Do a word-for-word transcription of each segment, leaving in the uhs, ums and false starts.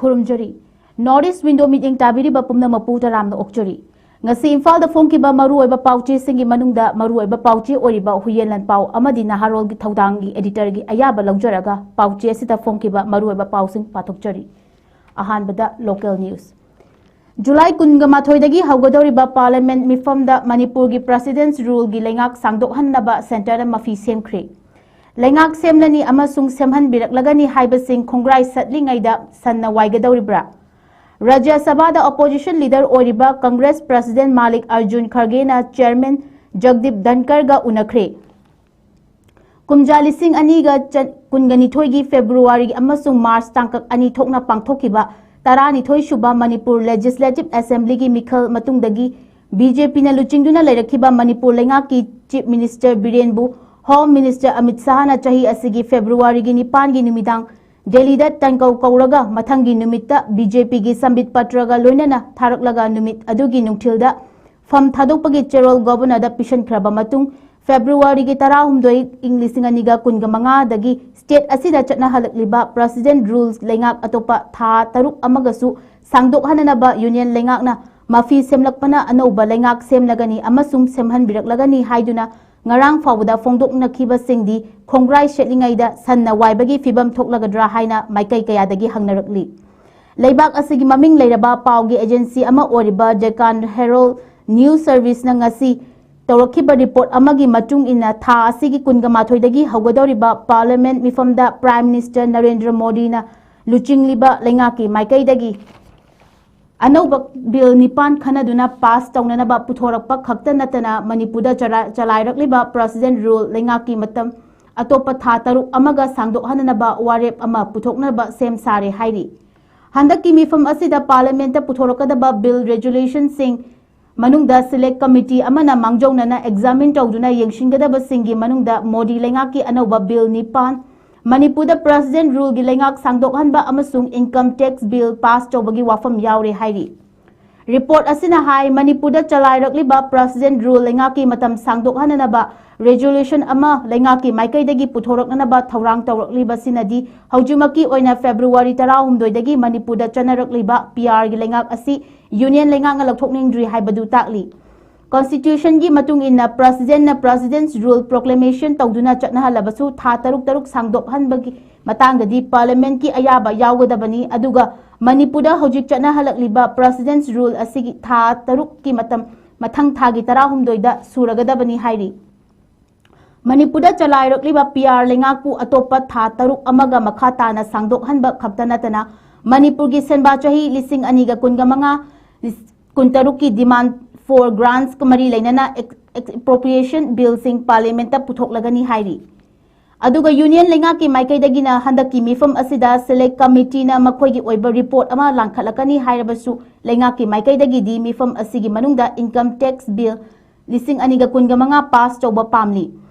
ꯈꯨꯔꯨꯝꯖꯔꯤ꯫ North East Window ꯃꯤꯠꯌꯦꯡ ꯇꯥꯕꯤꯔꯤꯕ ꯄꯨꯝꯅꯃꯛꯄꯨ ꯇꯔꯥꯝꯅ ꯑꯣꯛꯆꯔꯤ꯫ ꯉꯁꯤ ꯏꯝꯐꯥꯜꯗ ꯐꯣꯡꯈꯤꯕ ꯃꯔꯨꯑꯣꯏꯕ ꯄꯥꯎꯆꯦꯁꯤꯡꯒꯤ ꯃꯅꯨꯡꯗ ꯃꯔꯨꯑꯣꯏꯕ ꯄꯥꯎꯆꯦ ꯑꯣꯏꯔꯤꯕ ꯍꯨꯏꯌꯦꯟ ꯂꯥꯟꯄꯥꯎ ꯑꯃꯗꯤ ꯅꯍꯥꯔꯣꯜꯒꯤ ꯊꯧꯗꯥꯡꯒꯤ editorꯒꯤ ꯑꯌꯥꯕ ꯂꯧꯖꯔꯒ ꯄꯥꯎꯆꯦ ꯑꯁꯤꯗ ꯐꯣꯡꯈꯤꯕ ꯃꯔꯨꯑꯣꯏꯕ ꯄꯥꯎꯁꯤꯡ ꯄꯥꯊꯣꯛꯆꯔꯤ꯫ ꯑꯍꯥꯟꯕꯗ local news꯫ July ꯀꯨꯟꯒ ꯃꯥꯊꯣꯏꯗꯒꯤ ꯍꯧꯒꯗꯧꯔꯤꯕ Parliament ꯃꯤꯐꯝꯗ ꯃꯅꯤꯄꯨꯔꯒꯤ President's Ruleꯒꯤ ꯂꯩꯉꯥꯛ ꯁꯥꯡꯗꯣꯛꯍꯟꯅꯕ centreꯅ ꯃꯐꯤ ꯁꯦꯝꯈ꯭ꯔꯦ꯫ ꯂꯩꯉꯥꯛ ꯁꯦꯝꯂꯅꯤ ꯑꯃꯁꯨꯡ ꯁꯦꯝꯍꯟꯕꯤꯔꯛꯂꯒꯅꯤ ꯍꯥꯏꯕꯁꯤꯡ ꯈꯣꯡꯒ꯭ꯔꯥꯏ ꯁꯠꯂꯤꯉꯩꯗ ꯁꯟꯅ ꯋꯥꯏꯒꯗꯧꯔꯤꯕ꯭ꯔꯥ? ꯔꯥꯖ꯭ꯌ ꯁꯚꯥꯗ opposition leader ꯑꯣꯏꯔꯤꯕ Congress President ꯃꯥꯂꯤꯛ ꯑꯔꯖꯨꯟ ꯈꯔꯒꯦꯅ Chairman ꯖꯒꯗꯤꯞ ꯙꯟꯀꯔꯒ ꯎꯅꯈ꯭ꯔꯦ꯫ ꯀꯨꯝꯖꯥ ꯂꯤꯁꯤꯡ ꯑꯅꯤꯒ ꯀꯨꯟꯒ ꯅꯤꯊꯣꯏꯒꯤ February ꯑꯃꯁꯨꯡ March ꯇꯥꯡꯀꯛ ꯑꯅꯤ ꯊꯣꯛꯅ ꯄꯥꯡꯊꯣꯛꯈꯤꯕ ꯇꯔꯥꯅꯤꯊꯣꯏ ꯁꯨꯕ ꯃꯅꯤꯄꯨꯔ Legislative Assemblyꯒꯤ ꯃꯤꯈꯜ ꯃꯇꯨꯡꯗꯒꯤ BJPꯅ ꯂꯨꯆꯤꯡꯗꯨꯅ ꯂꯩꯔꯛꯈꯤꯕ ꯃꯅꯤꯄꯨꯔ ꯂꯩꯉꯥꯛꯀꯤ Chief Minister ꯕꯤꯔꯦꯟꯕꯨ Home Minister Amit ꯁꯥꯍꯅ ꯆꯍꯤ ꯑꯁꯤꯒꯤ Februaryꯒꯤ ꯅꯤꯄꯥꯟꯒꯤ ꯅꯨꯃꯤꯗꯥꯡ ꯗꯦꯜꯂꯤꯗ ꯇꯥꯡꯀꯧ ꯀꯧꯔꯒ ꯃꯊꯪꯒꯤ ꯅꯨꯃꯤꯠꯇ BJPꯒꯤ ꯁꯝꯕꯤꯠ ꯄꯇ꯭ꯔꯒ ꯂꯣꯏꯅꯅ ꯊꯥꯔꯛꯂꯒ ꯅꯨꯃꯤꯠ ꯑꯗꯨꯒꯤ ꯅꯨꯡꯊꯤꯜꯗ ꯐꯝ ꯊꯥꯗꯣꯛꯄꯒꯤ ꯆꯦꯔꯣꯜ Governorꯗ ꯄꯤꯁꯤꯟꯈ꯭ꯔꯕ ꯃꯇꯨꯡ Februaryꯒꯤ ꯇꯔꯥꯍꯨꯝꯗꯣꯏ, ꯏꯪ ꯂꯤꯁꯤꯡ ꯑꯅꯤꯒ ꯀꯨꯟꯒ ꯃꯉꯥꯗꯒꯤ state ꯑꯁꯤꯗ ꯆꯠꯅꯍꯜꯂꯛꯂꯤꯕ President Rules ꯂꯩꯉꯥꯛ ꯑꯇꯣꯞꯄ ꯊꯥ ꯇꯔꯨꯛ ꯑꯃꯒꯁꯨ ꯁꯥꯡꯗꯣꯛꯍꯟꯅꯅꯕ Union ꯂꯩꯉꯥꯛꯅ ꯃꯐꯤ ꯁꯦꯝꯂꯛꯄꯅ ꯑꯅꯧꯕ ꯂꯩꯉꯥꯛ ꯁꯦꯝꯂꯒꯅꯤ ꯑꯃꯁꯨꯡ ꯁꯦꯝꯍꯟꯕꯤꯔꯛꯂꯒꯅꯤ ꯍꯥꯏꯗꯨꯅ ꯉꯔꯥꯡ ꯐꯥꯎꯕꯗ ꯐꯣꯡꯗꯣꯛꯅꯈꯤꯕꯁꯤꯡꯗꯤ ꯈꯣꯡꯒ꯭ꯔꯥꯏ ꯁꯦꯠꯂꯤꯉꯩꯗ ꯁꯟꯅ ꯋꯥꯏꯕꯒꯤ ꯐꯤꯕꯝ ꯊꯣꯛꯂꯒꯗ꯭ꯔꯥ ꯍꯥꯏꯅ ꯃꯥꯏꯀꯩ ꯀꯌꯥꯗꯒꯤ ꯍꯪꯅꯔꯛꯂꯤ꯫ ꯂꯩꯕꯥꯛ ꯑꯁꯤꯒꯤ ꯃꯃꯤꯡ ꯂꯩꯔꯕ ꯄꯥꯎꯒꯤ agency ꯑꯃ ꯑꯣꯏꯔꯤꯕ Deccan Herald News Serviceꯅ ꯉꯁꯤ ꯇꯧꯔꯛꯈꯤꯕ report ꯑꯃꯒꯤ ꯃꯇꯨꯡ ꯏꯟꯅ, ꯊꯥ ꯑꯁꯤꯒꯤ ꯀꯨꯟꯒ ꯃꯥꯊꯣꯏꯗꯒꯤ ꯍꯧꯒꯗꯧꯔꯤꯕ Parliament ꯃꯤꯐꯝꯗ Prime Minister ꯅꯔꯦꯟꯗ꯭ꯔ ꯃꯣꯗꯤꯅ ꯂꯨꯆꯤꯡꯂꯤꯕ ꯂꯩꯉꯥꯛꯀꯤ ꯃꯥꯏꯀꯩꯗꯒꯤ ꯑꯅꯧꯕ bill ꯅꯤꯄꯥꯟ ꯈꯟꯅꯗꯨꯅ pass ꯇꯧꯅꯅꯕ ꯄꯨꯊꯣꯔꯛꯄ ꯈꯛꯇ ꯅꯠꯇꯅ, ꯃꯅꯤꯄꯨꯔꯗ ꯆꯂꯥ-, ꯆꯂꯥꯏꯔꯛꯂꯤꯕ President Rule ꯂꯩꯉꯥꯛꯀꯤ ꯃꯇꯝ ꯑꯇꯣꯞꯄ ꯊꯥ ꯇꯔꯨꯛ ꯑꯃꯒ ꯁꯥꯡꯗꯣꯛꯍꯟꯅꯅꯕ ꯋꯥꯔꯦꯞ ꯑꯃ ꯄꯨꯊꯣꯛꯅꯕ ꯁꯦꯝ ꯁꯥꯔꯦ ꯍꯥꯏꯔꯤ꯫ ꯍꯟꯗꯛꯀꯤ ꯃꯤꯐꯝ ꯑꯁꯤꯗ Parliamentꯇ ꯄꯨꯊꯣꯔꯛꯀꯗꯕ bill resolutionꯁꯤꯡ ꯃꯅꯨꯡꯗ Select Committee ꯑꯃꯅ ꯃꯥꯡꯖꯧꯅꯅ examine ꯇꯧꯗꯨꯅ ꯌꯦꯡꯁꯤꯟꯒꯗꯕꯁꯤꯡꯒꯤ ꯃꯅꯨꯡꯗ ꯃꯣꯗꯤ ꯂꯩꯉꯥꯛꯀꯤ ꯑꯅꯧꯕ bill ꯅꯤꯄꯥꯟ, ꯃꯅꯤꯄꯨꯔꯗ President Ruleꯒꯤ ꯂꯩꯉꯥꯛ ꯁꯥꯡꯗꯣꯛꯍꯟꯕ ꯑꯃꯁꯨꯡ Income Tax Bill pass ꯇꯧꯕꯒꯤ ꯋꯥꯐꯝ ꯌꯥꯎꯔꯦ ꯍꯥꯏꯔꯤ꯫ ꯔꯤꯄꯣꯔꯠ ꯑꯁꯤꯅ ꯍꯥꯏ, ꯃꯅꯤꯄꯨꯔꯗ ꯆꯂꯥꯏꯔꯛꯂꯤꯕ President Rule ꯂꯩꯉꯥꯛꯀꯤ ꯃꯇꯝ ꯁꯥꯡꯗꯣꯛꯍꯟꯅꯅꯕ resolution ꯑꯃ ꯂꯩꯉꯥꯛꯀꯤ ꯃꯥꯏꯀꯩꯗꯒꯤ ꯄꯨꯊꯣꯔꯛꯅꯅꯕ ꯊꯧꯔꯥꯡ ꯇꯧꯔꯛꯂꯤꯕꯁꯤꯅꯗꯤ ꯍꯧꯖꯤꯛꯃꯛꯀꯤ ꯑꯣꯏꯅ February ꯇꯔꯥꯍꯨꯝꯗꯣꯏꯗꯒꯤ ꯃꯅꯤꯄꯨꯔꯗ ꯆꯠꯅꯔꯛꯂꯤꯕ P R ꯒꯤ ꯂꯩꯉꯥꯛ ꯑꯁꯤ Union ꯂꯩꯉꯥꯛꯅ ꯂꯧꯊꯣꯛꯅꯤꯡꯗ꯭ꯔꯤ ꯍꯥꯏꯕꯗꯨ ꯇꯥꯛꯂꯤ꯫ Constitution ꯒꯤ ꯃꯇꯨꯡ ꯏꯟꯅ President ꯅ President's Rule proclamation ꯇꯧꯗꯨꯅ ꯆꯠꯅꯍꯜꯂꯕꯁꯨ ꯊꯥ ꯇꯔꯨꯛ ꯇꯔꯨꯛ ꯁꯥꯡꯗꯣꯛꯍꯟꯕꯒꯤ ꯃꯇꯥꯡꯗꯗꯤ Parliament ꯀꯤ ꯑꯌꯥꯕ ꯌꯥꯎꯒꯗꯕꯅꯤ꯫ ꯑꯗꯨꯒ ꯃꯅꯤꯄꯨꯔꯗ ꯍꯧꯖꯤꯛ ꯆꯠꯅꯍꯜꯂꯛꯂꯤꯕ President's Rule ꯑꯁꯤꯒꯤ ꯊꯥ ꯇꯔꯨꯛꯀꯤ ꯃꯇꯝ ꯃꯊꯪ ꯊꯥꯒꯤ ꯇꯔꯥꯍꯨꯝꯗꯣꯏꯗ ꯁꯨꯔꯒꯗꯕꯅꯤ ꯍꯥꯏꯔꯤ꯫ ꯃꯅꯤꯄꯨꯔꯗ ꯆꯂꯥꯏꯔꯛꯂꯤꯕ P R ꯂꯩꯉꯥꯛꯄꯨ ꯑꯇꯣꯞꯄ ꯊꯥ ꯇꯔꯨꯛ ꯑꯃꯒ ꯃꯈꯥ ꯇꯥꯅ ꯁꯥꯡꯗꯣꯛꯍꯟꯕ ꯈꯛꯇ ꯅꯠꯇꯅ ꯃꯅꯤꯄꯨꯔꯒꯤ ꯁꯦꯟꯕꯥ ꯆꯍꯤ ꯂꯤꯁꯤꯡ ꯑꯅꯤꯒ ꯀꯨꯟꯒ ꯃꯉꯥ, ꯀꯨꯟꯇꯔꯨꯛꯀꯤ demand for grants ꯀ ꯃꯔꯤ ꯂꯩꯅꯅ ex-, ex-, appropriation bill ꯁꯤꯡ Parliament ꯇ ꯄꯨꯊꯣꯛꯂꯒꯅꯤ ꯍꯥꯏꯔꯤ꯫ ꯑꯗꯨꯒ Union ꯂꯩꯉꯥꯛꯀꯤ ꯃꯥꯏꯀꯩꯗꯒꯤꯅ ꯍꯟꯗꯛꯀꯤ ꯃꯤꯐꯝ ꯑꯁꯤꯗ Select Committee ꯅ ꯃꯈꯣꯏꯒꯤ ꯑꯣꯏꯕ report ꯑꯃ ꯂꯥꯡꯈꯠꯂꯛꯀꯅꯤ ꯍꯥꯏꯔꯕꯁꯨ ꯂꯩꯉꯥꯛꯀꯤ ꯃꯥꯏꯀꯩꯗꯒꯤꯗꯤ ꯃꯤꯐꯝ ꯑꯁꯤꯒꯤ ꯃꯅꯨꯡꯗ Income Tax Bill ꯂꯤꯁꯤꯡ ꯑꯅꯤꯒ ꯀꯨꯟꯒ ꯃꯉꯥ pass ꯇꯧꯕ ꯄꯥꯝꯂꯤ꯫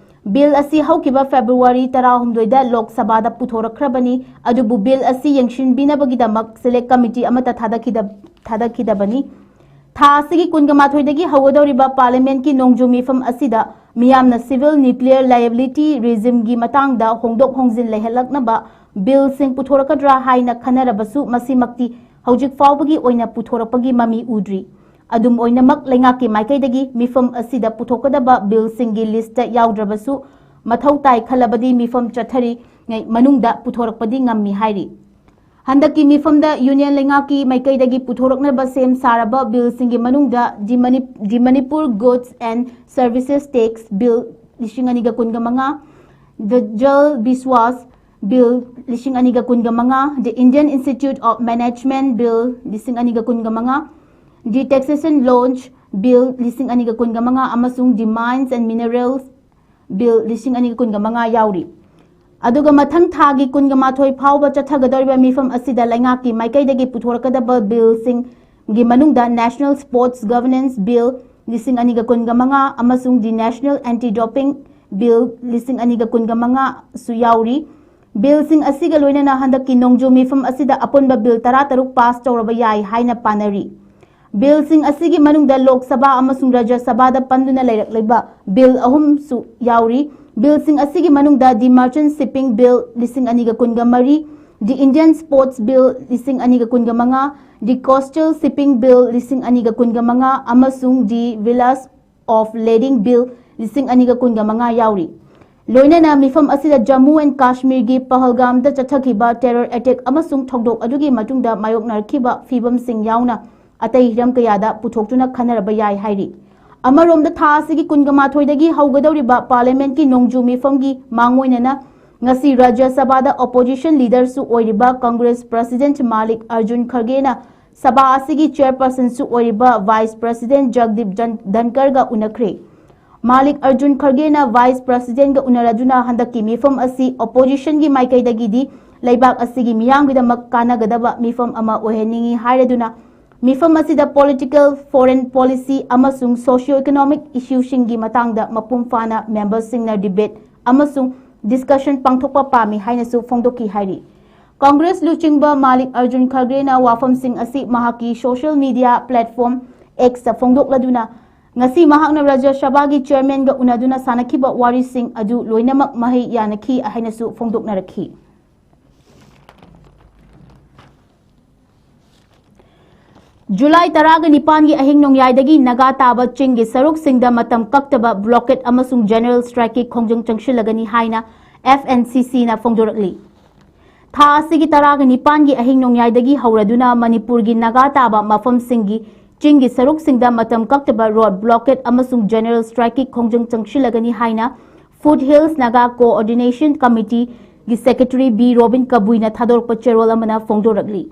Bill ꯑꯁꯤ ꯍꯧꯈꯤꯕ February ꯇꯔꯥꯍꯨꯝꯗꯣꯏꯗ ꯂꯣꯛ ꯁꯚꯥꯗ ꯄꯨꯊꯣꯔꯛꯈ꯭ꯔꯕꯅꯤ, ꯑꯗꯨꯕꯨ bill ꯑꯁꯤ ꯌꯦꯡꯁꯤꯟꯕꯤꯅꯕꯒꯤꯗꯃꯛ Select Committee ꯑꯃꯠꯇ ꯊꯥꯗꯈꯤꯗ-, ꯊꯥꯗꯈꯤꯗꯕꯅꯤ꯫ ꯊꯥ ꯑꯁꯤꯒꯤ ꯀꯨꯟꯒ ꯃꯥꯊꯣꯏꯗꯒꯤ ꯍꯧꯒꯗꯧꯔꯤꯕ Parliament ꯀꯤ ꯅꯣꯡꯖꯨ ꯃꯤꯐꯝ ꯑꯁꯤꯗ ꯃꯤꯌꯥꯝꯅ Civil Nuclear Liability Regime ꯒꯤ ꯃꯇꯥꯡꯗ ꯍꯣꯡꯗꯣꯛ ꯍꯣꯡꯖꯤꯟ ꯂꯩꯍꯜꯂꯛꯅꯕ bill ꯁꯤꯡ ꯄꯨꯊꯣꯔꯛꯀꯗ꯭ꯔꯥ ꯍꯥꯏꯅ ꯈꯟꯅꯔꯕꯁꯨ ꯃꯁꯤꯃꯛꯇꯤ ꯍꯧꯖꯤꯛ ꯐꯥꯎꯕꯒꯤ ꯑꯣꯏꯅ ꯄꯨꯊꯣꯔꯛꯄꯒꯤ ꯃꯃꯤ ꯎꯗ꯭ꯔꯤ꯫ ꯑꯗꯨꯝ ꯑꯣꯏꯅꯃꯛ, ꯂꯩꯉꯥꯛꯀꯤ ꯃꯥꯏꯀꯩꯗꯒꯤ ꯃꯤꯐꯝ ꯑꯁꯤꯗ ꯄꯨꯊꯣꯛꯀꯗꯕ bill ꯁꯤꯡꯒꯤ list ꯌꯥꯎꯗ꯭ꯔꯕꯁꯨ, ꯃꯊꯧ ꯇꯥꯏ ꯈꯜꯂꯕꯗꯤ ꯃꯤꯐꯝ ꯆꯠꯊꯔꯤꯉꯩ ꯃꯅꯨꯡꯗ ꯄꯨꯊꯣꯔꯛꯄꯗꯤ ꯉꯝꯃꯤ ꯍꯥꯏꯔꯤ꯫ ꯍꯟꯗꯛꯀꯤ ꯃꯤꯐꯝꯗ Union ꯂꯩꯉꯥꯛꯀꯤ ꯃꯥꯏꯀꯩꯗꯒꯤ ꯄꯨꯊꯣꯔꯛꯅꯕ ꯁꯦꯝ ꯁꯥꯔꯕ bill ꯁꯤꯡꯒꯤ ꯃꯅꯨꯡꯗ The Mani-, The Manipur Goods and Services Tax Bill ꯂꯤꯁꯤꯡ ꯑꯅꯤꯒ ꯀꯨꯟꯒ ꯃꯉꯥ, The Jal Vishwas Bill ꯂꯤꯁꯤꯡ ꯑꯅꯤꯒ ꯀꯨꯟꯒ ꯃꯉꯥ, The Indian Institute of Management Bill ꯂꯤꯁꯤꯡ ꯑꯅꯤꯒ ꯀꯨꯟꯒ ꯃꯉꯥ, The Taxation Launch Bill ꯂꯤꯁꯤꯡ ꯑꯅꯤꯒ ꯀꯨꯟꯒ ꯃꯉꯥ ꯑꯃꯁꯨꯡ The Mines and Minerals Bill ꯂꯤꯁꯤꯡ ꯑꯅꯤꯒ ꯀꯨꯟꯒ ꯃꯉꯥ ꯌꯥꯎꯔꯤ꯫ ꯑꯗꯨꯒ ꯃꯊꯪ ꯊꯥꯒꯤ ꯀꯨꯟꯒ ꯃꯥꯊꯣꯏ ꯐꯥꯎꯕ ꯆꯠꯊꯒꯗꯧꯔꯤꯕ ꯃꯤꯐꯝ ꯑꯁꯤꯗ ꯂꯩꯉꯥꯛꯀꯤ ꯃꯥꯏꯀꯩꯗꯒꯤ ꯄꯨꯊꯣꯔꯛꯀꯗꯕ bill ꯁꯤꯡꯒꯤ ꯃꯅꯨꯡꯗ National Sports Governance Bill ꯂꯤꯁꯤꯡ ꯑꯅꯤꯒ ꯀꯨꯟꯒ ꯃꯉꯥ ꯑꯃꯁꯨꯡ The National Anti-Doping Bill ꯂꯤꯁꯤꯡ ꯑꯅꯤꯒ ꯀꯨꯟꯒ ꯃꯉꯥꯁꯨ ꯌꯥꯎꯔꯤ꯫ Bill ꯁꯤꯡ ꯑꯁꯤꯒ ꯂꯣꯏꯅꯅ ꯍꯟꯗꯛꯀꯤ ꯅꯣꯡꯖꯨ ꯃꯤꯐꯝ ꯑꯁꯤꯗ ꯑꯄꯨꯟꯕ bill ꯇꯔꯥꯇꯔꯨꯛ pass ꯇꯧꯔꯕ ꯌꯥꯏ ꯍꯥꯏꯅ ꯄꯥꯅꯔꯤ꯫ ꯕꯤꯜꯁꯤꯡ ꯑꯁꯤꯒꯤ ꯃꯅꯨꯡꯗ ꯂꯣꯛ ꯁꯚꯥ ꯑꯃꯁꯨꯡ ꯔꯥꯖ꯭ꯌ ꯁꯚꯥꯗ ꯄꯟꯗꯨꯅ ꯂꯩꯔꯛꯂꯤꯕ ꯕꯤꯜ ꯑꯍꯨꯝꯁꯨ ꯌꯥꯎꯔꯤ꯫ ꯕꯤꯜꯁꯤꯡ ꯑꯁꯤꯒꯤ ꯃꯅꯨꯡꯗ The Merchant Shipping Bill ꯂꯤꯁꯤꯡ ꯑꯅꯤꯒ ꯀꯨꯟꯒ ꯃꯔꯤ, The Indian Sports Bill ꯂꯤꯁꯤꯡ ꯑꯅꯤꯒ ꯀꯨꯟꯒ ꯃꯉꯥ, The Coastal Shipping Bill ꯂꯤꯁꯤꯡ ꯑꯅꯤꯒ ꯀꯨꯟꯒ ꯃꯉꯥ ꯑꯃꯁꯨꯡ The Village of Lading Bill ꯂꯤꯁꯤꯡ ꯑꯅꯤꯒ ꯀꯨꯟꯒ ꯃꯉꯥ ꯌꯥꯎꯔꯤ꯫ ꯂꯣꯏꯅꯅ ꯃꯤꯐꯝ ꯑꯁꯤꯗ ꯖꯝꯃꯨ ꯑꯦꯟ ꯀꯥꯁꯃꯤꯔꯒꯤ ꯄꯍꯜꯒꯥꯝꯗ ꯆꯠꯊꯈꯤꯕ terror attack ꯑꯃꯁꯨꯡ ꯊꯧꯗꯣꯛ ꯑꯗꯨꯒꯤ ꯃꯇꯨꯡꯗ ꯃꯥꯌꯣꯛꯅꯔꯛꯈꯤꯕ ꯐꯤꯕꯝꯁꯤꯡ ꯌꯥꯎꯅ ꯑꯇꯩ ꯍꯤꯔꯝ ꯀꯌꯥꯗ ꯄꯨꯊꯣꯛꯇꯨꯅ ꯈꯟꯅꯔꯕ ꯌꯥꯏ ꯍꯥꯏꯔꯤ꯫ ꯑꯃꯔꯣꯝꯗ ꯊꯥ ꯑꯁꯤꯒꯤ ꯀꯨꯟꯒ ꯃꯥꯊꯣꯏꯗꯒꯤ ꯍꯧꯒꯗꯧꯔꯤꯕ Parliamentꯀꯤ ꯅꯣꯡꯖꯨ ꯃꯤꯐꯝꯒꯤ ꯃꯥꯡꯑꯣꯏꯅꯅ ꯉꯁꯤ ꯔꯥꯖ꯭ꯌ ꯁꯚꯥꯗ opposition leaderꯁꯨ ꯑꯣꯏꯔꯤꯕ Congress President ꯃꯥꯂꯤꯛ ꯑꯔꯖꯨꯟ ꯈꯔꯒꯦꯅ ꯁꯚꯥ ꯑꯁꯤꯒꯤ Chairpersonꯁꯨ ꯑꯣꯏꯔꯤꯕ Vice President ꯖꯒꯗꯤꯞ ꯖꯟ-, ꯙꯟꯀꯔꯒ ꯎꯅꯈ꯭ꯔꯦ꯫ ꯃꯥꯂꯤꯛ ꯑꯔꯖꯨꯟ ꯈꯔꯒꯦꯅ Vice Presidentꯒ ꯎꯅꯔꯗꯨꯅ ꯍꯟꯗꯛꯀꯤ ꯃꯤꯐꯝ ꯑꯁꯤ oppositionꯒꯤ ꯃꯥꯏꯀꯩꯗꯒꯤꯗꯤ ꯂꯩꯕꯥꯛ ꯑꯁꯤꯒꯤ ꯃꯤꯌꯥꯝꯒꯤꯗꯃꯛ ꯀꯥꯟꯅꯒꯗꯕ ꯃꯤꯐꯝ ꯑꯃ ꯑꯣꯏꯍꯟꯅꯤꯡꯏ ꯍꯥꯏꯔꯗꯨꯅ ꯃꯤꯐꯝ ꯑꯁꯤꯗ political, foreign policy ꯑꯃꯁꯨꯡ socio-economic issueꯁꯤꯡꯒꯤ ꯃꯇꯥꯡꯗ ꯃꯄꯨꯡ ꯐꯥꯅ memberꯁꯤꯡꯅ debate ꯑꯃꯁꯨꯡ discussion ꯄꯥꯡꯊꯣꯛꯄ ꯄꯥꯝꯃꯤ ꯍꯥꯏꯅꯁꯨ ꯐꯣꯡꯗꯣꯛꯈꯤ ꯍꯥꯏꯔꯤ꯫ Congress ꯂꯨꯆꯤꯡꯕ ꯃꯥꯂꯤꯛ ꯑꯔꯖꯨꯟ ꯈꯔꯒꯦꯅ ꯋꯥꯐꯝꯁꯤꯡ ꯑꯁꯤ ꯃꯍꯥꯛꯀꯤ social media platform Xꯇ ꯐꯣꯡꯗꯣꯛꯂꯗꯨꯅ ꯉꯁꯤ ꯃꯍꯥꯛꯅ ꯔꯥꯖ꯭ꯌ ꯁꯚꯥꯒꯤ Chairmanꯒ ꯎꯅꯗꯨꯅ ꯁꯥꯟꯅꯈꯤꯕ ꯋꯥꯔꯤꯁꯤꯡ ꯑꯗꯨ ꯂꯣꯏꯅꯃꯛ ꯃꯍꯩ ꯌꯥꯅꯈꯤ ꯍꯥꯏꯅꯁꯨ ꯐꯣꯡꯗꯣꯛꯅꯔꯛꯈꯤ꯫ ꯖꯨꯂꯥꯏ ꯇꯔꯥꯒ ꯅꯤꯄꯥꯟꯒꯤ ꯑꯍꯤꯡ ꯅꯣꯡꯌꯥꯏꯗꯒꯤ ꯅꯥꯒꯥ ꯇꯥꯕ ꯆꯤꯡꯒꯤ ꯁꯔꯨꯛꯁꯤꯡꯗ ꯃꯇꯝ ꯀꯛꯇꯕ blockade ꯑꯃꯁꯨꯡ general strikeꯀꯤ ꯈꯣꯡꯖꯪ ꯆꯪꯁꯤꯜꯂꯒꯅꯤ ꯍꯥꯏꯅ FNCCꯅ ꯐꯣꯡꯗꯣꯔꯛꯂꯤ꯫ ꯊꯥ ꯑꯁꯤꯒꯤ ꯇꯔꯥꯒ ꯅꯤꯄꯥꯟꯒꯤ ꯑꯍꯤꯡ ꯅꯣꯡꯌꯥꯏꯗꯒꯤ ꯍꯧꯔꯗꯨꯅ ꯃꯅꯤꯄꯨꯔꯒꯤ ꯅꯥꯒꯥ ꯇꯥꯕ ꯃꯐꯝꯁꯤꯡꯒꯤ ꯆꯤꯡꯒꯤ ꯁꯔꯨꯛꯁꯤꯡꯗ ꯃꯇꯝ ꯀꯛꯇꯕ road blockade ꯑꯃꯁꯨꯡ general strikeꯀꯤ ꯈꯣꯡꯖꯪ ꯆꯪꯁꯤꯜꯂꯒꯅꯤ ꯍꯥꯏꯅ Foothills Naga Coordination Committeeꯒꯤ Secretary ꯕꯤ ꯔꯣꯕꯤꯟ ꯀꯕꯨꯏꯅ ꯊꯥꯗꯣꯔꯛꯄ ꯆꯦꯔꯣꯜ ꯑꯃꯅ ꯐꯣꯡꯗꯣꯔꯛꯂꯤ꯫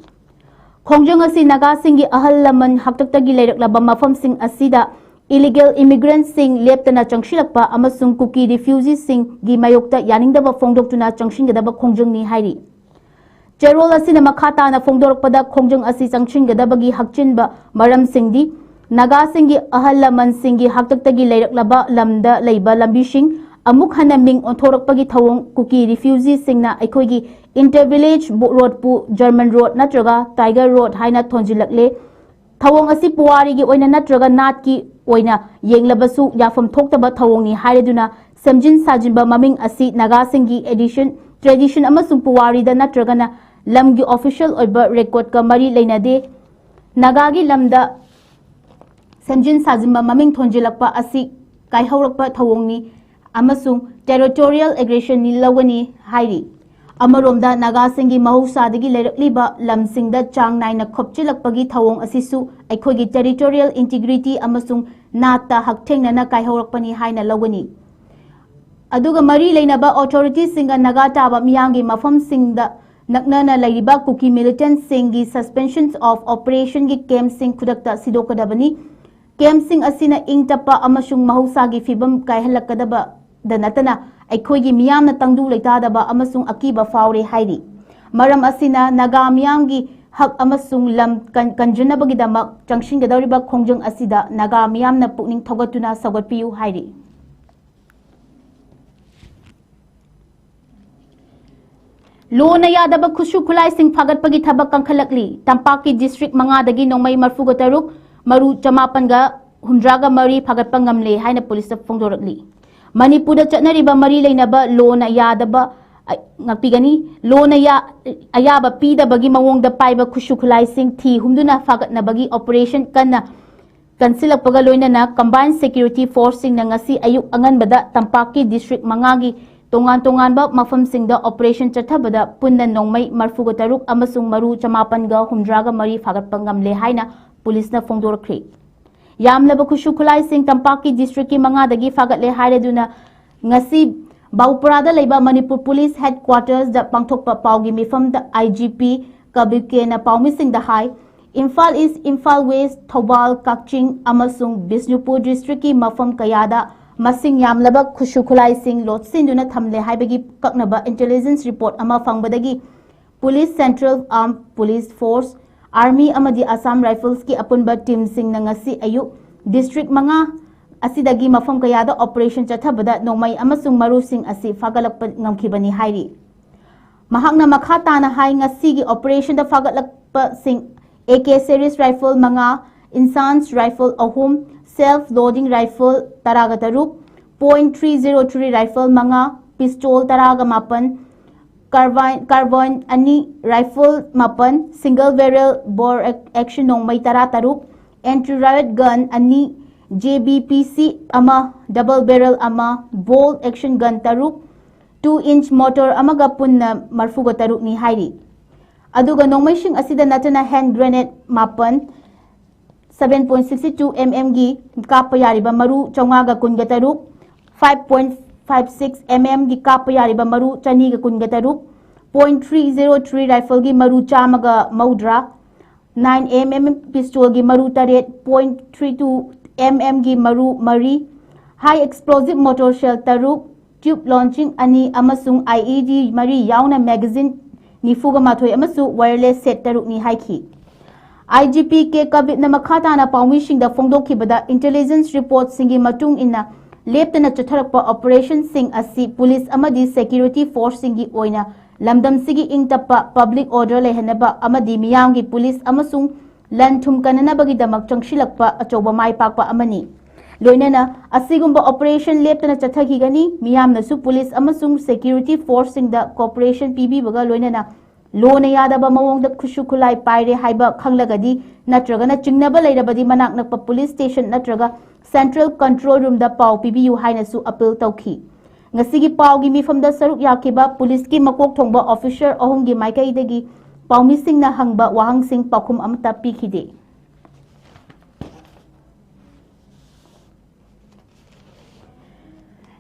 ꯈꯣꯡꯖꯪ ꯑꯁꯤ ꯅꯥꯒꯥꯁꯤꯡꯒꯤ ꯑꯍꯜ ꯂꯃꯟ ꯍꯥꯛꯇꯛꯇꯒꯤ ꯂꯩꯔꯛꯂꯕ ꯃꯐꯝꯁꯤꯡ ꯑꯁꯤꯗ illegal immigrantꯁꯤꯡ ꯂꯦꯞꯇꯅ ꯆꯪꯁꯤꯜꯂꯛꯄ ꯑꯃꯁꯨꯡ ꯀꯨꯀꯤ refugeeꯁꯤꯡꯒꯤ ꯃꯥꯌꯣꯛꯇ ꯌꯥꯅꯤꯡꯗꯕ ꯐꯣꯡꯗꯣꯛꯇꯨꯅ ꯆꯪꯁꯤꯟꯒꯗꯕ ꯈꯣꯡꯖꯪꯅꯤ ꯍꯥꯏꯔꯤ꯫ ꯆꯦꯔꯣꯜ ꯑꯁꯤꯅ ꯃꯈꯥ ꯇꯥꯅ ꯐꯣꯡꯗꯣꯔꯛꯄꯗ, ꯈꯣꯡꯖꯪ ꯑꯁꯤ ꯆꯪꯁꯤꯟꯒꯗꯕꯒꯤ ꯍꯛꯆꯤꯟꯕ ꯃꯔꯝꯁꯤꯡꯗꯤ ꯅꯥꯒꯥꯁꯤꯡꯒꯤ ꯑꯍꯜ ꯂꯃꯟꯁꯤꯡꯒꯤ ꯍꯥꯛꯇꯛꯇꯒꯤ ꯂꯩꯔꯛꯂꯕ ꯂꯝꯗ ꯂꯩꯕ ꯂꯝꯕꯤꯁꯤꯡ ꯑꯃꯨꯛ ꯍꯟꯅ ꯃꯤꯡ ꯑꯣꯟꯊꯣꯔꯛꯄꯒꯤ ꯊꯧꯑꯣꯡ, ꯀꯨꯀꯤ refugeeꯁꯤꯡꯅ ꯑꯩꯈꯣꯏꯒꯤ inter-village roadꯄꯨ German road ꯅꯠꯇ꯭ꯔꯒ Tiger Road ꯍꯥꯏꯅ ꯊꯣꯟꯖꯤꯜꯂꯛꯂꯦ, ꯊꯧꯑꯣꯡ ꯑꯁꯤ ꯄꯨꯋꯥꯔꯤꯒꯤ ꯑꯣꯏꯅ ꯅꯠꯇ꯭ꯔꯒ ꯅꯥꯠꯀꯤ ꯑꯣꯏꯅ ꯌꯦꯡꯂꯕꯁꯨ ꯌꯥꯐꯝ ꯊꯣꯛꯇꯕ ꯊꯧꯑꯣꯡꯅꯤ ꯍꯥꯏꯔꯗꯨꯅ ꯁꯦꯝꯖꯤꯟ ꯁꯥꯖꯤꯟꯕ ꯃꯃꯤꯡ ꯑꯁꯤ ꯅꯥꯒꯥꯁꯤꯡꯒꯤ ꯑꯦꯗꯤꯁꯟ, ꯇ꯭ꯔꯦꯗꯤꯁꯟ ꯑꯃꯁꯨꯡ ꯄꯨꯋꯥꯔꯤꯗ ꯅꯠꯇ꯭ꯔꯒꯅ ꯂꯝꯒꯤ ꯑꯣꯐꯤꯁꯤꯌꯦꯜ ꯑꯣꯏꯕ ꯔꯦꯀꯣꯔꯗꯀ ꯃꯔꯤ ꯂꯩꯅꯗꯦ꯫ ꯅꯥꯒꯥꯒꯤ ꯂꯝꯗ ꯁꯦꯝꯖꯤꯟ ꯁꯥꯖꯤꯟꯕ ꯃꯃꯤꯡ ꯊꯣꯟꯖꯤꯜꯂꯛꯄ ꯑꯁꯤ ꯀꯥꯏꯍꯧꯔꯛꯄ ꯊꯧꯑꯣꯡꯅꯤ ꯑꯃꯁꯨꯡ ꯇꯦꯔꯤꯇꯣꯔꯤꯌꯦꯜ ꯑꯦꯒ꯭ꯔꯦꯁꯟꯅꯤ ꯂꯧꯒꯅꯤ ꯍꯥꯏꯔꯤ꯫ ꯑꯃꯔꯣꯝꯗ ꯅꯥꯒꯥꯁꯤꯡꯒꯤ ꯃꯍꯧꯁꯥꯗꯒꯤ ꯂꯩꯔꯛꯂꯤꯕ ꯂꯝꯁꯤꯡꯗ ꯆꯥꯡ ꯅꯥꯏꯅ ꯈꯣꯞꯆꯤꯜꯂꯛꯄꯒꯤ ꯊꯧꯑꯣꯡ ꯑꯁꯤꯁꯨ ꯑꯩꯈꯣꯏꯒꯤ ꯇꯦꯔꯤꯇꯣꯔꯤꯌꯦꯜ ꯏꯟꯇꯤꯒ꯭ꯔꯤꯇꯤ ꯑꯃꯁꯨꯡ ꯅꯥꯠꯇ ꯍꯛꯊꯦꯡꯅꯅ ꯀꯥꯏꯍꯧꯔꯛꯄꯅꯤ ꯍꯥꯏꯅ ꯂꯧꯒꯅꯤ꯫ ꯑꯗꯨꯒ ꯃꯔꯤ ꯂꯩꯅꯕ ꯑꯣꯊꯣꯔꯤꯇꯤꯁꯤꯡꯒ ꯅꯥꯒꯥ ꯇꯥꯕ ꯃꯤꯌꯥꯝꯒꯤ ꯃꯐꯝꯁꯤꯡꯗ ꯅꯛꯅꯅ ꯂꯩꯔꯤꯕ ꯀꯨꯀꯤ ꯃꯤꯂꯤꯇꯦꯟꯠꯁꯤꯡꯒꯤ ꯁꯁꯄꯦꯟꯁꯟ ꯑꯣꯐ ꯑꯣꯄꯔꯦꯁꯟꯒꯤ ꯀꯦꯝꯞꯁꯤꯡ ꯈꯨꯗꯛꯇ ꯁꯤꯗꯣꯛꯀꯗꯕꯅꯤ꯫ ꯀꯦꯝꯞꯁꯤꯡ ꯑꯁꯤꯅ ꯏꯪ ꯇꯞꯄ ꯑꯃꯁꯨꯡ ꯃꯍꯧꯁꯥꯒꯤ ꯐꯤꯕꯝ ꯀꯥꯏꯍꯜꯂꯛꯀꯗꯕꯗ ꯅꯠꯇꯅ ꯑꯩꯈꯣꯏꯒꯤ ꯃꯤꯌꯥꯝꯅ ꯇꯪꯗꯨ ꯂꯩꯇꯥꯗꯕ ꯑꯃꯁꯨꯡ ꯑꯀꯤꯕ ꯐꯥꯎꯔꯦ ꯍꯥꯏꯔꯤ꯫ ꯃꯔꯝ ꯑꯁꯤꯅ ꯅꯥꯒꯥ ꯃꯤꯌꯥꯝꯒꯤ ꯍꯛ ꯑꯃꯁꯨꯡ ꯂꯝ ꯀꯟ-, ꯀꯟꯖꯅꯕꯒꯤꯗꯃꯛ ꯆꯪꯁꯤꯟꯒꯗꯧꯔꯤꯕ ꯈꯣꯡꯖꯪ ꯑꯁꯤꯗ ꯅꯥꯒꯥ ꯃꯤꯌꯥꯝꯅ ꯄꯨꯛꯅꯤꯡ ꯊꯧꯒꯠꯇꯨꯅ ꯁꯧꯒꯠꯄꯤꯌꯨ ꯍꯥꯏꯔꯤ꯫ ꯂꯣꯅ ꯌꯥꯗꯕ ꯈꯨꯠꯁꯨ ꯈꯨꯠꯂꯥꯏꯁꯤꯡ ꯐꯥꯒꯠꯄꯒꯤ ꯊꯕꯛ ꯀꯟꯈꯠꯂꯛꯂꯤ꯫ ꯇꯝꯄꯥꯛꯀꯤ ꯗꯤꯁꯇ꯭ꯔꯤꯛ ꯃꯉꯥꯗꯒꯤ ꯅꯣꯡꯃꯩ ꯃꯔꯤꯐꯨꯒ ꯇꯔꯨꯛ, ꯃꯔꯨ ꯆꯃꯥꯄꯟꯒ ꯍꯨꯝꯗ꯭ꯔꯥꯒ ꯃꯔꯤ ꯐꯥꯒꯠꯄ ꯉꯝꯂꯦ ꯍꯥꯏꯅ ꯄꯨꯂꯤꯁꯇ ꯐꯣꯡꯗꯣꯔꯛꯂꯤ꯫ ꯃꯅꯤꯄꯨꯔꯗ ꯆꯠꯅꯔꯤꯕ ꯃꯔꯤ ꯂꯩꯅꯕ ꯂꯣꯅ ꯌꯥꯗꯕ, ꯑ, ꯉꯥꯛꯄꯤꯒꯅꯤ꯫ ꯂꯣꯅ ꯌꯥ-, ꯑꯌꯥꯕ ꯄꯤꯗꯕꯒꯤ ꯃꯑꯣꯡꯗ ꯄꯥꯏꯕ ꯈꯨꯠꯁꯨ ꯈꯨꯠꯂꯥꯏꯁꯤꯡ ꯊꯤ ꯍꯨꯝꯗꯨꯅ ꯐꯥꯒꯠꯅꯕꯒꯤ ꯑꯣꯄꯔꯦꯁꯟ ꯀꯟꯅ ꯀꯟꯁꯤꯜꯂꯛꯄꯒ ꯂꯣꯏꯅꯅ ꯀꯝꯕꯥꯏꯟ ꯁꯦꯀ꯭ꯌꯨꯔꯤꯇꯤ ꯐꯣꯔꯁꯁꯤꯡꯅ ꯉꯁꯤ ꯑꯌꯨꯛ ꯑꯉꯟꯕꯗ ꯇꯝꯄꯥꯛꯀꯤ ꯗꯤꯁꯇ꯭ꯔꯤꯛ ꯃꯉꯥꯒꯤ ꯇꯣꯉꯥꯟ ꯇꯣꯉꯥꯟꯕ ꯃꯐꯝꯁꯤꯡꯗ ꯑꯣꯄꯔꯦꯁꯟ ꯆꯠꯊꯕꯗ ꯄꯨꯟꯅ ꯅꯣꯡꯃꯩ ꯃꯔꯤꯐꯨꯒ ꯇꯔꯨꯛ ꯑꯃꯁꯨꯡ ꯃꯔꯨ ꯆꯃꯥꯄꯟꯒ ꯍꯨꯝꯗ꯭ꯔꯥꯒ ꯃꯔꯤ ꯐꯥꯒꯠꯄ ꯉꯝꯂꯦ ꯍꯥꯏꯅ ꯄꯨꯂꯤꯁꯅ ꯐꯣꯡꯗꯣꯔꯛꯈ꯭ꯔꯤ꯫ ꯌꯥꯝꯂꯕ ꯈꯨꯠꯁꯨ ꯈꯨꯠꯂꯥꯏꯁꯤꯡ ꯇꯝꯄꯥꯛꯀꯤ ꯗꯤꯁꯇ꯭ꯔꯤꯛꯀꯤ ꯃꯉꯥꯗꯒꯤ ꯐꯥꯒꯠꯂꯦ ꯍꯥꯏꯔꯗꯨꯅ ꯉꯁꯤ ꯕꯥꯎꯄꯨꯔꯥꯗ ꯂꯩꯕ ꯃꯅꯤꯄꯨꯔ ꯄꯨꯂꯤꯁ ꯍꯦꯗꯀ꯭ꯋꯥꯇꯔꯁꯗ ꯄꯥꯡꯊꯣꯛꯄ ꯄꯥꯎꯒꯤ ꯃꯤꯐꯝꯗ ꯑꯥꯏ ꯖꯤ ꯄꯤ ꯀꯕꯤꯀꯦꯅ ꯄꯥꯎꯃꯤꯁꯤꯡꯗ ꯍꯥꯏ꯫ ꯏꯝꯐꯥꯜ ꯏꯁ, ꯏꯝꯐꯥꯜ ꯋꯦꯁ, ꯊꯧꯕꯥꯜ, ꯀꯛꯆꯤꯡ ꯑꯃꯁꯨꯡ ꯕꯤꯁꯅꯨꯄꯨꯔ ꯗꯤꯁꯇ꯭ꯔꯤꯛꯀꯤ ꯃꯐꯝ ꯀꯌꯥꯗ ꯃꯁꯤꯡ ꯌꯥꯝꯂꯕ ꯈꯨꯠꯁꯨ ꯈꯨꯠꯂꯥꯏꯁꯤꯡ ꯂꯣꯠꯁꯤꯟꯗꯨꯅ ꯊꯝꯂꯦ ꯍꯥꯏꯕꯒꯤ ꯑꯀꯛꯅꯕ ꯏꯟꯇꯦꯂꯤꯖꯦꯟꯁ ꯔꯤꯄꯣꯔꯠ ꯑꯃ ꯐꯪꯕꯗꯒꯤ police, central armed police force, army ꯑꯃꯗꯤ ꯑꯁꯥꯝ ꯔꯥꯏꯐꯜꯁꯀꯤ ꯑꯄꯨꯟꯕ ꯇꯤꯝꯁꯤꯡꯅ ꯉꯁꯤ ꯑꯌꯨꯛ ꯗꯤꯁꯇ꯭ꯔꯤꯛ ꯃꯉꯥ ꯑꯁꯤꯗꯒꯤ ꯃꯐꯝ ꯀꯌꯥꯗ ꯑꯣꯄꯔꯦꯁꯟ ꯆꯠꯊꯕꯗ ꯅꯣꯡꯃꯩ ꯑꯃꯁꯨꯡ ꯃꯔꯨꯁꯤꯡ ꯑꯁꯤ ꯐꯥꯒꯠꯂꯛꯄ ꯉꯝꯈꯤꯕꯅꯤ ꯍꯥꯏꯔꯤ꯫ ꯃꯍꯥꯛꯅ ꯃꯈꯥ ꯇꯥꯅ ꯍꯥꯏ, ꯉꯁꯤꯒꯤ ꯑꯣꯄꯔꯦꯁꯟꯗ ꯐꯥꯒꯠꯂꯛꯄꯁꯤꯡ ꯑꯦ ꯀꯦ series rifle ꯃꯉꯥ, INSAS rifle ꯑꯍꯨꯝ, self loading rifle ꯇꯔꯥꯒ ꯇꯔꯨꯛ, point three zero three rifle ꯃꯉꯥ, pistol ꯇꯔꯥꯒ ꯃꯥꯄꯟ, carbine, carbine ꯑꯅꯤ, rifle ꯃꯥꯄꯟ, single barrel bolt action ꯅꯣꯡꯃꯩ ꯇꯔꯥ ꯇꯔꯨꯛ, anti riot gun ꯑꯅꯤ, J B P C ꯑꯃ, double barrel ꯑꯃ, bolt action gun ꯇꯔꯨꯛ, two inch mortar ꯑꯃꯒ ꯄꯨꯟꯅ ꯃꯔꯤꯐꯨꯒ ꯇꯔꯨꯛꯅꯤ ꯍꯥꯏꯔꯤ꯫ ꯑꯗꯨꯒ ꯅꯣꯡꯃꯩꯁꯤꯡ ꯑꯁꯤꯗ ꯅꯠꯇꯅ hand grenade ꯃꯥꯄꯟ, seven point six two mm ꯒꯤ ꯀꯥꯞꯄ ꯌꯥꯔꯤꯕ ꯃꯔꯨ ꯆꯥꯝꯃꯉꯥꯒ ꯀꯨꯟꯒ ꯇꯔꯨꯛ, five point five six mm ꯒꯤ ꯀꯥꯞꯄ ꯌꯥꯔꯤꯕ ꯃꯔꯨ ꯆꯅꯤꯒ ꯀꯨꯟꯒ ꯇꯔꯨꯛ, point three zero three rifle ꯒꯤ ꯃꯔꯨ ꯆꯥꯝꯃꯒ ꯃꯧꯗ꯭ꯔꯥ, nine mm pistol ꯒꯤ ꯃꯔꯨ ꯇꯔꯦꯠ, point three two mm ꯒꯤ ꯃꯔꯨ ꯃꯔꯤ, high explosive mortar shell ꯇꯔꯨꯛ, tube launching ꯑꯅꯤ ꯑꯃꯁꯨꯡ I E D ꯃꯔꯤ ꯌꯥꯎꯅ magazine ꯅꯤꯐꯨꯒ ꯃꯥꯊꯣꯏ ꯑꯃꯁꯨ wireless set ꯇꯔꯨꯛꯅꯤ ꯍꯥꯏꯈꯤ꯫ I G P ꯀꯦ ꯀꯕꯤꯠꯅ ꯃꯈꯥ ꯇꯥꯅ ꯄꯥꯎꯃꯤꯁꯤꯡꯗ ꯐꯣꯡꯗꯣꯛꯈꯤꯕꯗ, intelligence report ꯁꯤꯡꯒꯤ ꯃꯇꯨꯡ ꯏꯟꯅ ꯂꯦꯞꯇꯅ ꯆꯠꯊꯔꯛꯄ operation ꯁꯤꯡ ꯑꯁꯤ police ꯑꯃꯗꯤ security force ꯁꯤꯡꯒꯤ ꯑꯣꯏꯅ ꯂꯝꯗꯝꯁꯤꯒꯤ ꯏꯪ ꯇꯞꯄ public order ꯂꯩꯍꯟꯅꯕ ꯑꯃꯗꯤ ꯃꯤꯌꯥꯝꯒꯤ police ꯑꯃꯁꯨꯡ ꯂꯟ ꯊꯨꯝ ꯀꯟꯅꯅꯕꯒꯤꯗꯃꯛ ꯆꯪꯁꯤꯜꯂꯛꯄ ꯑꯆꯧꯕ ꯃꯥꯏ ꯄꯥꯛꯄ ꯑꯃꯅꯤ꯫ ꯂꯣꯏꯅꯅ ꯑꯁꯤꯒꯨꯝꯕ operation ꯂꯦꯞꯇꯅ ꯆꯠꯊꯈꯤꯒꯅꯤ꯫ ꯃꯤꯌꯥꯝꯅꯁꯨ police ꯑꯃꯁꯨꯡ security force ꯁꯤꯡꯗ cooperation ꯄꯤꯕꯤꯕꯒ ꯂꯣꯏꯅꯅ ꯂꯣꯅ ꯌꯥꯗꯕ ꯃꯑꯣꯡꯗ ꯈꯨꯠꯁꯨ ꯈꯨꯠꯂꯥꯏ ꯄꯥꯏꯔꯦ ꯍꯥꯏꯕ ꯈꯪꯂꯒꯗꯤ ꯅꯠꯇ꯭ꯔꯒꯅ ꯆꯤꯡꯅꯕ ꯂꯩꯔꯕꯗꯤ ꯃꯅꯥꯛ ꯅꯛꯄ police station ꯅꯠꯇ꯭ꯔꯒ central control room ꯗ ꯄꯥꯎ ꯄꯤꯕꯤꯌꯨ ꯍꯥꯏꯅꯁꯨ appeal ꯇꯧꯈꯤ꯫ ꯉꯁꯤꯒꯤ ꯄꯥꯎꯒꯤ ꯃꯤꯐꯝꯗ ꯁꯔꯨꯛ ꯌꯥꯈꯤꯕ police ꯀꯤ ꯃꯀꯣꯛ ꯊꯣꯡꯕ officer ꯑꯍꯨꯝꯒꯤ ꯃꯥꯏꯀꯩꯗꯒꯤ ꯄꯥꯎꯃꯤꯁꯤꯡꯅ ꯍꯪꯕ ꯋꯥꯍꯪꯁꯤꯡ ꯄꯥꯎꯈꯨꯝ ꯑꯃꯠꯇ ꯄꯤꯈꯤꯗꯦ꯫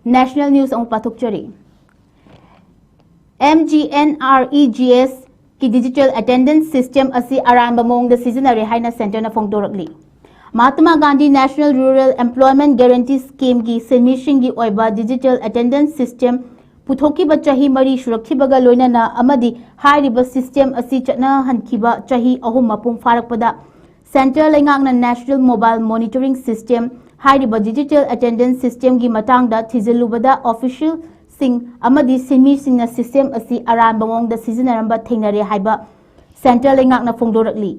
National news ꯑꯃꯨꯛ ꯄꯥꯊꯣꯛꯆꯔꯤ꯫ M G N R E G S ꯀꯤ digital attendance system ꯑꯁꯤ ꯑꯔꯥꯟꯕ ꯃꯑꯣꯡꯗ ꯁꯤꯖꯤꯟꯅꯔꯦ ꯍꯥꯏꯅ centre ꯅ ꯐꯣꯡꯗꯣꯔꯛꯂꯤ꯫ Mahatma Gandhi National Rural Employment Guarantee Scheme ꯒꯤ ꯁꯤꯟꯃꯤꯁꯤꯡꯒꯤ ꯑꯣꯏꯕ digital attendance system ꯄꯨꯊꯣꯛꯈꯤꯕ ꯆꯍꯤ ꯃꯔꯤ ꯁꯨꯔꯛꯈꯤꯕꯒ ꯂꯣꯏꯅꯅ ꯑꯃꯗꯤ ꯍꯥꯏꯔꯤꯕ system ꯑꯁꯤ ꯆꯠꯅꯍꯟꯈꯤꯕ ꯆꯍꯤ ꯑꯍꯨꯝ ꯃꯄꯨꯡ ꯐꯥꯔꯛꯄꯗ, centre ꯂꯩꯉꯥꯛꯅ National Mobile Monitoring System ꯍꯥꯏꯔꯤꯕ digital attendance system ꯒꯤ ꯃꯇꯥꯡꯗ ꯊꯤꯖꯤꯜꯂꯨꯕꯗ, official ꯁꯤꯡ ꯑꯃꯗꯤ ꯁꯤꯟꯃꯤꯁꯤꯡꯅ system ꯑꯁꯤ ꯑꯔꯥꯟꯕ ꯃꯑꯣꯡꯗ ꯁꯤꯖꯤꯟꯅꯔꯝꯕ ꯊꯦꯡꯅꯔꯦ ꯍꯥꯏꯕ centre ꯂꯩꯉꯥꯛꯅ ꯐꯣꯡꯗꯣꯔꯛꯂꯤ꯫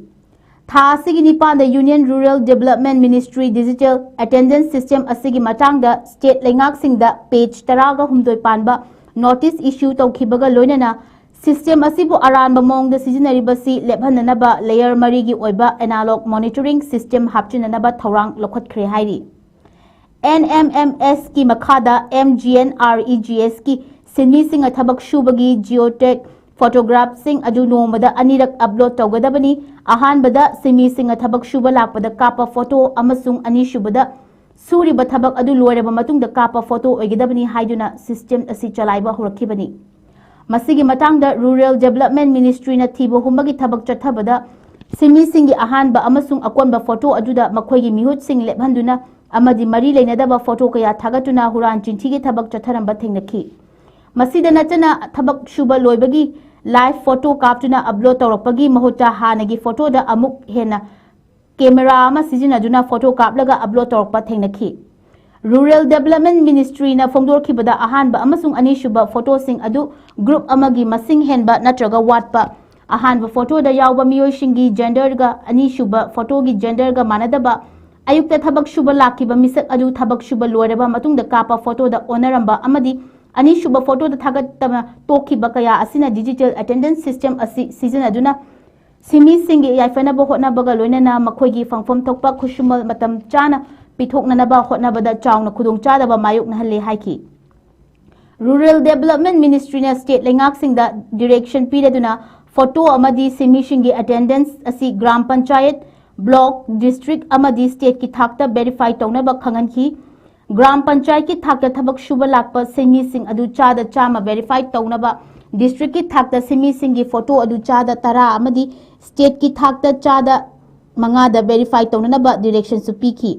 ꯊꯥ ꯑꯁꯤꯒꯤ ꯅꯤꯄꯥꯟꯗ Union Rural Development Ministry Digital Attendance System ꯑꯁꯤꯒꯤ ꯃꯇꯥꯡꯗ state ꯂꯩꯉꯥꯛꯁꯤꯡꯗ page ꯇꯔꯥꯒ ꯍꯨꯝꯗꯣꯏ ꯄꯥꯟꯕ notice issue ꯇꯧꯈꯤꯕꯒ ꯂꯣꯏꯅꯅ system ꯑꯁꯤꯕꯨ ꯑꯔꯥꯟꯕ ꯃꯑꯣꯡꯗ ꯁꯤꯖꯤꯟꯅꯔꯤꯕꯁꯤ ꯂꯦꯞꯍꯟꯅꯅꯕ layer ꯃꯔꯤꯒꯤ ꯑꯣꯏꯕ analog monitoring system ꯍꯥꯞꯆꯤꯟꯅꯅꯕ ꯊꯧꯔꯥꯡ ꯂꯧꯈꯠꯈ꯭ꯔꯦ ꯍꯥꯏꯔꯤ꯫ N M M S ꯀꯤ ꯃꯈꯥꯗ M G N R E G S ꯀꯤ ꯁꯤꯟꯃꯤꯁꯤꯡꯅ ꯊꯕꯛ ꯁꯨꯕꯒꯤ geotag photograph ꯁꯤꯡ ꯑꯗꯨ ꯅꯣꯡꯃꯗ ꯑꯅꯤꯔꯛ upload ꯇꯧꯒꯗꯕꯅꯤ꯫ ꯑꯍꯥꯟꯕꯗ ꯁꯤꯟꯃꯤꯁꯤꯡꯅ ꯊꯕꯛ ꯁꯨꯕ ꯂꯥꯛꯄꯗ ꯀꯥꯞꯄ photo ꯑꯃꯁꯨꯡ ꯑꯅꯤꯁꯨꯕꯗ ꯁꯨꯔꯤꯕ ꯊꯕꯛ ꯑꯗꯨ ꯂꯣꯏꯔꯕ ꯃꯇꯨꯡꯗ ꯀꯥꯞꯄ photo ꯑꯣꯏꯒꯗꯕꯅꯤ ꯍꯥꯏꯗꯨꯅ system ꯑꯁꯤ ꯆꯂꯥꯏꯕ ꯍꯧꯔꯛꯈꯤꯕꯅꯤ꯫ ꯃꯁꯤꯒꯤ ꯃꯇꯥꯡꯗ Rural Development Ministry ꯅ ꯊꯤꯕ ꯍꯨꯝꯕꯒꯤ ꯊꯕꯛ ꯆꯠꯊꯕꯗ ꯁꯤꯟꯃꯤꯁꯤꯡꯒꯤ ꯑꯍꯥꯟꯕ ꯑꯃꯁꯨꯡ ꯑꯀꯣꯟꯕ photo ꯑꯗꯨꯗ ꯃꯈꯣꯏꯒꯤ ꯃꯤꯍꯨꯠꯁꯤꯡ ꯂꯦꯞꯍꯟꯗꯨꯅ ꯑꯃꯗꯤ ꯃꯔꯤ ꯂꯩꯅꯗꯕ photo ꯀꯌꯥ ꯊꯥꯒꯠꯇꯨꯅ ꯍꯨꯔꯥꯟ ꯆꯤꯟꯊꯤꯒꯤ ꯊꯕꯛ ꯆꯠꯊꯔꯝꯕ ꯊꯦꯡꯅꯈꯤ꯫ ꯃꯁꯤꯗ ꯅꯠꯇꯅ ꯊꯕꯛ ꯁꯨꯕ ꯂꯣꯏꯕꯒꯤ live photo ꯀꯥꯞꯇꯨꯅ upload ꯇꯧꯔꯛꯄꯒꯤ ꯃꯍꯨꯠꯇ ꯍꯥꯟꯅꯒꯤ photo ꯗ ꯑꯃꯨꯛ ꯍꯦꯟꯅ camera ꯑꯃ ꯁꯤꯖꯤꯟꯅꯗꯨꯅ photo ꯀꯥꯞꯂꯒ upload ꯇꯧꯔꯛꯄ ꯊꯦꯡꯅꯈꯤ꯫ Rural Development Ministry ꯅ ꯐꯣꯡꯗꯣꯔꯛꯈꯤꯕꯗ ꯑꯍꯥꯟꯕ ꯑꯃꯁꯨꯡ ꯑꯅꯤꯁꯨꯕ photo ꯁꯤꯡ ꯑꯗꯨ group ꯑꯃꯒꯤ ꯃꯁꯤꯡ ꯍꯦꯟꯕ ꯅꯠꯇ꯭ꯔꯒ ꯋꯥꯠꯄ, ꯑꯍꯥꯟꯕ photo ꯗ ꯌꯥꯎꯕ ꯃꯤꯑꯣꯏꯁꯤꯡꯒꯤ gender ꯒ ꯑꯅꯤꯁꯨꯕ photo ꯒꯤ gender ꯒ ꯃꯥꯟꯅꯗꯕ, ꯑꯌꯨꯛꯇ ꯊꯕꯛ ꯁꯨꯕ ꯂꯥꯛꯈꯤꯕ ꯃꯤꯁꯛ ꯑꯗꯨ ꯊꯕꯛ ꯁꯨꯕ ꯂꯣꯏꯔꯕ ꯃꯇꯨꯡꯗ ꯀꯥꯞꯄ photo ꯗ ꯑꯣꯟꯅꯔꯝꯕ ꯑꯃꯗꯤ ꯑꯅꯤꯁꯨꯕ photo ꯗ ꯊꯥꯒꯠꯇꯅ ꯇꯣꯛꯈꯤꯕ ꯀꯌꯥ ꯑꯁꯤꯅ digital attendance system ꯑꯁꯤ ꯁꯤꯖꯤꯟꯅꯗꯨꯅ ꯁꯤꯟꯃꯤꯁꯤꯡꯒꯤ ꯌꯥꯏꯐꯅꯕ ꯍꯣꯠꯅꯕꯒ ꯂꯣꯏꯅꯅ ꯃꯈꯣꯏꯒꯤ ꯐꯪꯐꯝ ꯊꯣꯛꯄ ꯈꯨꯠꯁꯨꯃꯜ ꯃꯇꯝ ꯆꯥꯅ ꯄꯤꯊꯣꯛꯅꯅꯕ ꯍꯣꯠꯅꯕꯗ ꯆꯥꯎꯅ ꯈꯨꯗꯣꯡꯆꯥꯗꯕ ꯃꯥꯌꯣꯛꯅꯍꯜꯂꯦ ꯍꯥꯏꯈꯤ꯫ Rural Development Ministry ꯅ state ꯂꯩꯉꯥꯛꯁꯤꯡꯗ direction ꯄꯤꯔꯗꯨꯅ photo ꯑꯃꯗꯤ ꯁꯤꯟꯃꯤꯁꯤꯡꯒꯤ attendance ꯑꯁꯤ ꯒ꯭ꯔꯥꯝ ꯄꯟꯆꯥꯌꯠ, block, district ꯑꯃꯗꯤ state ꯀꯤ ꯊꯥꯛꯇ verify ꯇꯧꯅꯕ ꯈꯪꯍꯟꯈꯤ꯫ ꯒ꯭ꯔꯥꯝ ꯄꯟꯆꯥꯌꯠꯀꯤ ꯊꯥꯛꯇ ꯊꯕꯛ ꯁꯨꯕ ꯂꯥꯛꯄ ꯁꯤꯟꯃꯤꯁꯤꯡ ꯑꯗꯨ ꯆꯥꯗ ꯆꯥꯝꯃ verify ꯇꯧꯅꯕ district ꯀꯤ ꯊꯥꯛꯇ ꯁꯤꯟꯃꯤꯁꯤꯡꯒꯤ photo ꯑꯗꯨ ꯆꯥꯗ ꯇꯔꯥ ꯑꯃꯗꯤ state ꯀꯤ ꯊꯥꯛꯇ ꯆꯥꯗ ꯃꯉꯥꯗ verify ꯇꯧꯅꯅꯕ direction ꯁꯨ ꯄꯤꯈꯤ꯫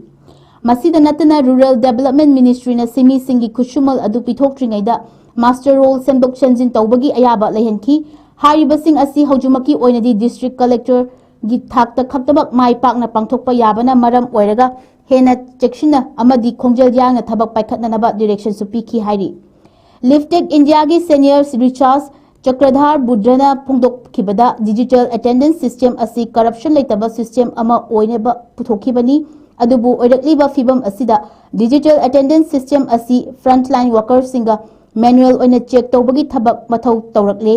ꯃꯁꯤꯗ ꯅꯠꯇꯅ Rural Development Ministry ꯅ ꯁꯤꯟꯃꯤꯁꯤꯡꯒꯤ ꯈꯨꯠꯁꯨꯃꯜ ꯑꯗꯨ ꯄꯤꯊꯣꯛꯇ꯭ꯔꯤꯉꯩꯗ muster roll ꯁꯦꯝꯗꯣꯛ ꯁꯦꯝꯖꯤꯟ ꯇꯧꯕꯒꯤ ꯑꯌꯥꯕ ꯂꯩꯍꯟꯈꯤ꯫ ꯍꯥꯏꯔꯤꯕꯁꯤꯡ ꯑꯁꯤ ꯍꯧꯖꯤꯛꯃꯛꯀꯤ ꯑꯣꯏꯅꯗꯤ district collector ꯒꯤ ꯊꯥꯛꯇ ꯈꯛꯇꯃꯛ ꯃꯥꯏ ꯄꯥꯛꯅ ꯄꯥꯡꯊꯣꯛꯄ ꯌꯥꯕꯅ ꯃꯔꯝ ꯑꯣꯏꯔꯒ ꯍꯦꯟꯅ ꯆꯦꯛꯁꯤꯟꯅ ꯑꯃꯗꯤ ꯈꯣꯡꯖꯦꯜ ꯌꯥꯡꯅ ꯊꯕꯛ ꯄꯥꯏꯈꯠꯅꯅꯕ direction ꯁꯨ ꯄꯤꯈꯤ ꯍꯥꯏꯔꯤ꯫ Liftech India ꯒꯤ senior research Chakradhar ꯕꯨꯙꯅ ꯐꯣꯡꯗꯣꯛꯈꯤꯕꯗ, digital attendance system ꯑꯁꯤ corruption ꯂꯩꯇꯕ system ꯑꯃ ꯑꯣꯏꯅꯕ ꯄꯨꯊꯣꯛꯈꯤꯕꯅꯤ꯫ ꯑꯗꯨꯕꯨ ꯑꯣꯏꯔꯛꯂꯤꯕ ꯐꯤꯕꯝ ꯑꯁꯤꯗ digital attendance system ꯑꯁꯤ frontline workerꯁꯤꯡꯒ manual ꯑꯣꯏꯅ check ꯇꯧꯕꯒꯤ ꯊꯕꯛ ꯃꯊꯧ ꯇꯧꯔꯛꯂꯦ꯫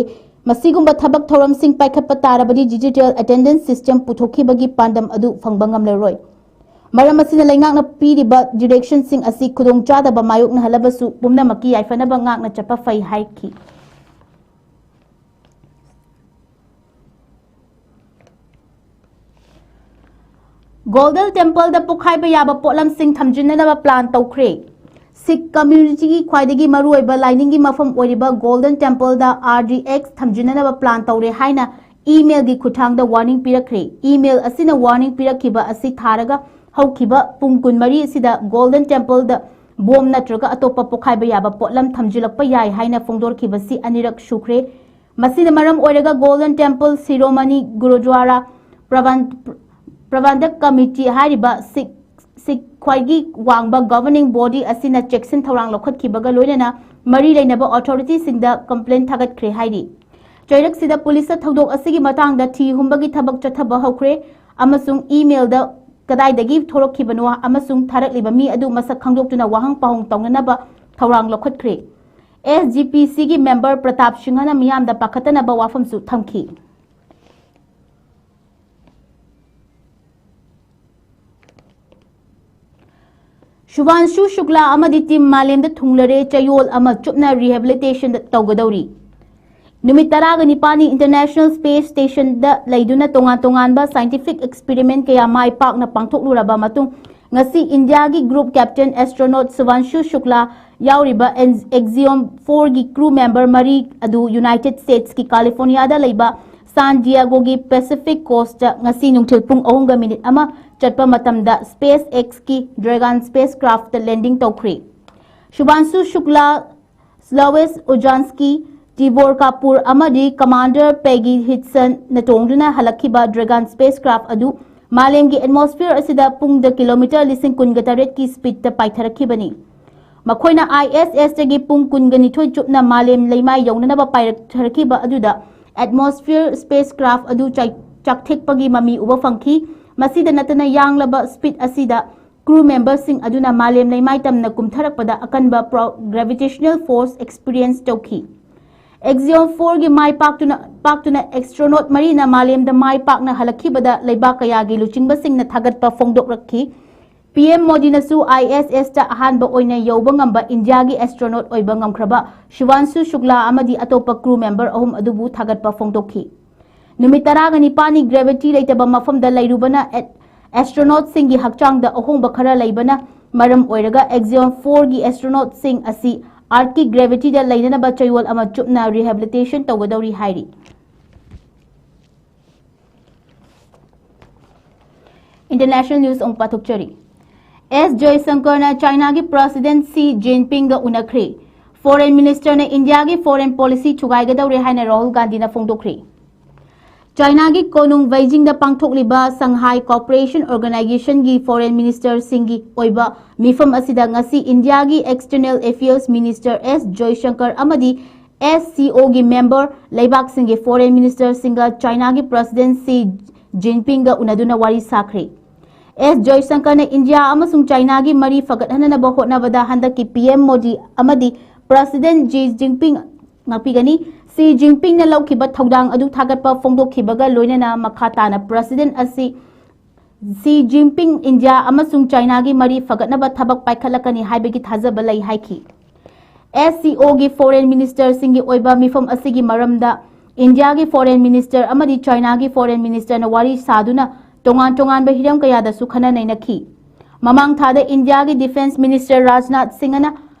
ꯃꯁꯤꯒꯨꯝꯕ ꯊꯕꯛ ꯊꯧꯔꯝꯁꯤꯡ ꯄꯥꯏꯈꯠꯄ ꯇꯥꯔꯕꯗꯤ digital attendance system ꯄꯨꯊꯣꯛꯈꯤꯕꯒꯤ ꯄꯥꯟꯗꯝ ꯑꯗꯨ ꯐꯪꯕ ꯉꯝꯂꯔꯣꯏ꯫ ꯃꯔꯝ ꯑꯁꯤꯅ ꯂꯩꯉꯥꯛꯅ ꯄꯤꯔꯤꯕ directionꯁꯤꯡ ꯑꯁꯤ ꯈꯨꯗꯣꯡꯆꯥꯗꯕ ꯃꯥꯌꯣꯛꯅꯍꯜꯂꯕꯁꯨ ꯄꯨꯝꯅꯃꯛꯀꯤ ꯌꯥꯏꯐꯅꯕ ꯉꯥꯛꯅ ꯆꯠꯄ ꯐꯩ ꯍꯥꯏꯈꯤ꯫ Golden Templeꯗ ꯄꯣꯈꯥꯏꯕ ꯌꯥꯕ ꯄꯣꯠꯂꯝꯁꯤꯡ ꯊꯝꯖꯤꯟꯅꯅꯕ plan ꯇꯧꯈ꯭ꯔꯦ꯫ Sikh communityꯒꯤ ꯈ꯭ꯋꯥꯏꯗꯒꯤ ꯃꯔꯨꯑꯣꯏꯕ ꯂꯥꯏꯅꯤꯡꯒꯤ ꯃꯐꯝ ꯑꯣꯏꯔꯤꯕ Golden Templeꯗ RDX ꯊꯝꯖꯤꯟꯅꯅꯕ plan ꯇꯧꯔꯦ ꯍꯥꯏꯅ emailꯒꯤ ꯈꯨꯠꯊꯥꯡꯗ warning ꯄꯤꯔꯛꯈ꯭ꯔꯦ꯫ Email ꯑꯁꯤꯅ warning ꯄꯤꯔꯛꯈꯤꯕ ꯑꯁꯤ ꯊꯥꯔꯒ ꯍꯧꯈꯤꯕ ꯄꯨꯡ ꯀꯨꯟꯃꯔꯤ ꯑꯁꯤꯗ Golden Templeꯗ bomb ꯅꯠꯇ꯭ꯔꯒ ꯑꯇꯣꯞꯄ ꯄꯣꯈꯥꯏꯕ ꯌꯥꯕ ꯄꯣꯠꯂꯝ ꯊꯝꯖꯤꯜꯂꯛꯄ ꯌꯥꯏ ꯍꯥꯏꯅ ꯐꯣꯡꯗꯣꯔꯛꯈꯤꯕꯁꯤ ꯑꯅꯤꯔꯛ ꯁꯨꯈ꯭ꯔꯦ꯫ ꯃꯁꯤꯅ ꯃꯔꯝ ꯑꯣꯏꯔꯒ Golden Temple Shiromani Gurudwara Prabhan-, Prabandhak Committee ꯍꯥꯏꯔꯤꯕ Sikh, Sikh ꯈ꯭ꯋꯥꯏꯒꯤ ꯋꯥꯡꯕ governing body ꯑꯁꯤꯅ ꯆꯦꯛꯁꯤꯟ ꯊꯧꯔꯥꯡ ꯂꯧꯈꯠꯈꯤꯕꯒ ꯂꯣꯏꯅꯅ ꯃꯔꯤ ꯂꯩꯅꯕ authorityꯁꯤꯡꯗ complaint ꯊꯥꯒꯠꯈ꯭ꯔꯦ ꯍꯥꯏꯔꯤ꯫ ꯆꯩꯔꯛꯁꯤꯗ ꯄꯨꯂꯤꯁꯇ ꯊꯧꯗꯣꯛ ꯑꯁꯤꯒꯤ ꯃꯇꯥꯡꯗ ꯊꯤ ꯍꯨꯝꯕꯒꯤ ꯊꯕꯛ ꯆꯠꯊꯕ ꯍꯧꯈ꯭ꯔꯦ ꯑꯃꯁꯨꯡ emailꯗ ꯀꯗꯥꯏꯗꯒꯤ ꯊꯣꯔꯛꯈꯤꯕꯅꯣ ꯑꯃꯁꯨꯡ ꯊꯥꯔꯛꯂꯤꯕ ꯃꯤ ꯑꯗꯨ ꯃꯁꯛ ꯈꯪꯗꯣꯛꯇꯨꯅ ꯋꯥꯍꯪ ꯄꯥꯎꯍꯪ ꯇꯧꯅꯅꯕ ꯊꯧꯔꯥꯡ ꯂꯧꯈꯠꯈ꯭ꯔꯦ꯫ SGPCꯒꯤ member ꯄ꯭ꯔꯇꯥꯞ ꯁꯤꯡꯍꯅ ꯃꯤꯌꯥꯝꯗ ꯄꯥꯈꯠꯇꯅꯕ ꯋꯥꯐꯝꯁꯨ ꯊꯝꯈꯤ꯫ ꯁꯨꯚꯥꯟꯁꯨ ꯁꯨꯛꯂꯥ ꯑꯃꯗꯤ team ꯃꯥꯂꯦꯝꯗ ꯊꯨꯡꯂꯔꯦ, ꯆꯌꯣꯜ ꯑꯃ ꯆꯨꯞꯅ rehabilitationꯗ ꯇꯧꯒꯗꯧꯔꯤ꯫ ꯅꯨꯃꯤꯠ ꯇꯔꯥꯒ ꯅꯤꯄꯥꯜꯅꯤ International Space Stationꯗ ꯂꯩꯗꯨꯅ ꯇꯣꯉꯥꯟ ꯇꯣꯉꯥꯟꯕ scientific experiment ꯀꯌꯥ ꯃꯥꯏ ꯄꯥꯛꯅ ꯄꯥꯡꯊꯣꯛꯂꯨꯔꯕ ꯃꯇꯨꯡ, ꯉꯁꯤ ꯏꯟꯗꯤꯌꯥꯒꯤ group captain astronaut ꯁꯨꯚꯥꯟꯁꯨ ꯁꯨꯛꯂꯥ ꯌꯥꯎꯔꯤꯕ ꯑꯦꯟ-, Axiom fourꯒꯤ crew member ꯃꯔꯤ ꯑꯗꯨ United Statesꯀꯤ Californiaꯗ ꯂꯩꯕ San Diegoꯒꯤ Pacific Coastꯇ ꯉꯁꯤ ꯅꯨꯡꯊꯤꯜ ꯄꯨꯡ ꯑꯍꯨꯝꯒ minute ꯑꯃ ꯆꯠꯄ ꯃꯇꯝꯗ SpaceXꯀꯤ Dragon spacecraftꯇ landing ꯇꯧꯈ꯭ꯔꯦ꯫ ꯁꯨꯚꯥꯟꯁꯨ ꯁꯨꯛꯂꯥ, ꯁ꯭ꯂꯥꯚꯦꯁ ꯎꯖꯥꯟꯁꯀꯤ, ꯇꯤꯕꯣꯔ ꯀꯥꯄꯨꯔ ꯑꯃꯗꯤ commander Peggy Hitsonꯅ ꯇꯣꯡꯗꯨꯅ ꯍꯜꯂꯛꯈꯤꯕ Dragon spacecraft ꯑꯗꯨ ꯃꯥꯂꯦꯝꯒꯤ atmosphere ꯑꯁꯤꯗ ꯄꯨꯡꯗ kilometre ꯂꯤꯁꯤꯡ ꯀꯨꯟꯒ ꯇꯔꯦꯠꯀꯤ speedꯇ ꯄꯥꯏꯊꯔꯛꯈꯤꯕꯅꯤ꯫ ꯃꯈꯣꯏꯅ ꯑꯥꯏ ꯑꯦꯁ ꯑꯦꯁꯇꯒꯤ ꯄꯨꯡ ꯀꯨꯟꯒ ꯅꯤꯊꯣꯏ ꯆꯨꯞꯅ ꯃꯥꯂꯦꯝ ꯂꯩꯃꯥꯏ ꯌꯧꯅꯅꯕ ꯄꯥꯏꯔꯛꯊꯔꯛꯈꯤꯕ ꯑꯗꯨꯗ atmosphere spacecraft ꯑꯗꯨ ꯆꯥꯛ-, ꯆꯥꯛꯊꯦꯛꯄꯒꯤ ꯃꯃꯤ ꯎꯕ ꯐꯪꯈꯤ꯫ ꯃꯁꯤꯗ ꯅꯠꯇꯅ ꯌꯥꯡꯂꯕ speed ꯑꯁꯤꯗ crew memberꯁꯤꯡ ꯑꯗꯨꯅ ꯃꯥꯂꯦꯝ ꯂꯩꯃꯥꯏ ꯇꯝꯅ ꯀꯨꯝꯊꯔꯛꯄꯗ ꯑꯀꯟꯕ pro-, gravitational force experience ꯇꯧꯈꯤ꯫ Axiom fourꯒꯤ ꯃꯥꯏ ꯄꯥꯛꯇꯨꯅ, ꯄꯥꯛꯇꯨꯅ astronaut ꯃꯔꯤꯅ ꯃꯥꯂꯦꯝꯗ ꯃꯥꯏ ꯄꯥꯛꯅ ꯍꯜꯂꯛꯈꯤꯕꯗ ꯂꯩꯕꯥꯛ ꯀꯌꯥꯒꯤ ꯂꯨꯆꯤꯡꯕꯁꯤꯡꯅ ꯊꯥꯒꯠꯄ ꯐꯣꯡꯗꯣꯛꯂꯛꯈꯤ꯫ ꯄꯤ ꯑꯦꯝ ꯃꯣꯗꯤꯅꯁꯨ ꯑꯥꯏ ꯑꯦꯁ ꯑꯦꯁꯇ ꯑꯍꯥꯟꯕ ꯑꯣꯏꯅ ꯌꯧꯕ ꯉꯝꯕ ꯏꯟꯗꯤꯌꯥꯒꯤ astronaut ꯑꯣꯏꯕ ꯉꯝꯈ꯭ꯔꯕ ꯁꯨꯚꯥꯟꯁꯨ ꯁꯨꯛꯂꯥ ꯑꯃꯗꯤ ꯑꯇꯣꯞꯄ crew member ꯑꯍꯨꯝ ꯑꯗꯨꯕꯨ ꯊꯥꯒꯠꯄ ꯐꯣꯡꯗꯣꯛꯈꯤ꯫ ꯅꯨꯃꯤꯠ ꯇꯔꯥꯒ ꯅꯤꯄꯥꯜꯅꯤ gravity ꯂꯩꯇꯕ ꯃꯐꯝꯗ ꯂꯩꯔꯨꯕꯅ ꯑꯦ-, astronautꯁꯤꯡꯒꯤ ꯍꯛꯆꯥꯡꯗ ꯑꯍꯣꯡꯕ ꯈꯔ ꯂꯩꯕꯅ ꯃꯔꯝ ꯑꯣꯏꯔꯒ Axiom fourꯒꯤ astronautꯁꯤꯡ ꯑꯁꯤ Earthꯀꯤ gravityꯗ ꯂꯩꯅꯅꯕ ꯆꯌꯣꯜ ꯑꯃ ꯆꯨꯞꯅ rehabilitation ꯇꯧꯒꯗꯧꯔꯤ ꯍꯥꯏꯔꯤ꯫ International news ꯑꯃꯨꯛ ꯄꯥꯊꯣꯛꯆꯔꯤ꯫ ꯑꯦꯁ ꯖꯌꯁꯪꯀꯔꯅ ꯆꯥꯏꯅꯥꯒꯤ President Xi Jinpingꯒ ꯎꯅꯈ꯭ꯔꯦ꯫ Foreign ministerꯅ ꯏꯟꯗꯤꯌꯥꯒꯤ foreign policy ꯊꯨꯒꯥꯏꯒꯗꯧꯔꯦ ꯍꯥꯏꯅ ꯔꯥꯍꯨꯜ ꯒꯥꯟꯙꯤꯅ ꯐꯣꯡꯗꯣꯛꯈ꯭ꯔꯦ꯫ ꯆꯥꯏꯅꯥꯒꯤ ꯀꯣꯅꯨꯡ ꯕꯩꯖꯤꯡꯗ ꯄꯥꯡꯊꯣꯛꯂꯤꯕ Shanghai Cooperation Organizationꯒꯤ foreign ministerꯁꯤꯡꯒꯤ ꯑꯣꯏꯕ ꯃꯤꯐꯝ ꯑꯁꯤꯗ ꯉꯁꯤ ꯏꯟꯗꯤꯌꯥꯒꯤ External Affairs Minister ꯑꯦꯁ ꯖꯌꯁꯪꯀꯔ ꯑꯃꯗꯤ ꯑꯦꯁ ꯁꯤ ꯑꯣꯒꯤ member ꯂꯩꯕꯥꯛꯁꯤꯡꯒꯤ foreign ministerꯁꯤꯡꯒ ꯆꯥꯏꯅꯥꯒꯤ President Xi Jinpingꯒ ꯎꯅꯗꯨꯅ ꯋꯥꯔꯤ ꯁꯥꯈ꯭ꯔꯦ꯫ ꯑꯦꯁ ꯖꯌꯁꯪꯀꯔꯅ ꯏꯟꯗꯤꯌꯥ ꯑꯃꯁꯨꯡ ꯆꯥꯏꯅꯥꯒꯤ ꯃꯔꯤ ꯐꯒꯠꯍꯟꯅꯕ ꯍꯣꯠꯅꯕꯗ ꯍꯟꯗꯛꯀꯤ ꯄꯤ ꯑꯦꯝ ꯃꯣꯗꯤ ꯑꯃꯗꯤ President Xi Jinping ꯉꯥꯛꯄꯤꯒꯅꯤ꯫ ꯁꯤ ꯖꯤꯟꯄꯤꯡꯅ ꯂꯧꯈꯤꯕ ꯊꯧꯗꯥꯡ ꯑꯗꯨ ꯊꯥꯒꯠꯄ ꯐꯣꯡꯗꯣꯛꯈꯤꯕꯒ ꯂꯣꯏꯅꯅ ꯃꯈꯥ ꯇꯥꯅ President ꯑꯁꯤ, ꯁꯤ ꯖꯤꯟꯄꯤꯡ ꯏꯟꯗꯤꯌꯥ ꯑꯃꯁꯨꯡ ꯆꯥꯏꯅꯥꯒꯤ ꯃꯔꯤ ꯐꯒꯠꯅꯕ ꯊꯕꯛ ꯄꯥꯏꯈꯠꯂꯛꯀꯅꯤ ꯍꯥꯏꯕꯒꯤ ꯊꯥꯖꯕ ꯂꯩ ꯍꯥꯏꯈꯤ꯫ ꯑꯦꯁ ꯁꯤ ꯑꯣꯒꯤ foreign ministerꯁꯤꯡꯒꯤ ꯑꯣꯏꯕ ꯃꯤꯐꯝ ꯑꯁꯤꯒꯤ ꯃꯔꯝꯗ ꯏꯟꯗꯤꯌꯥꯒꯤ foreign minister ꯑꯃꯗꯤ ꯆꯥꯏꯅꯥꯒꯤ foreign ministerꯅ ꯋꯥꯔꯤ ꯁꯥꯗꯨꯅ ꯇꯣꯉꯥꯟ ꯇꯣꯉꯥꯟꯕ ꯍꯤꯔꯝ ꯀꯌꯥꯗꯁꯨ ꯈꯟꯅ ꯅꯩꯅꯈꯤ꯫ ꯃꯃꯥꯡ ꯊꯥꯗ ꯏꯟꯗꯤꯌꯥꯒꯤ defence minister ꯔꯥꯖꯅꯥꯊ ꯁꯤꯡꯍꯅ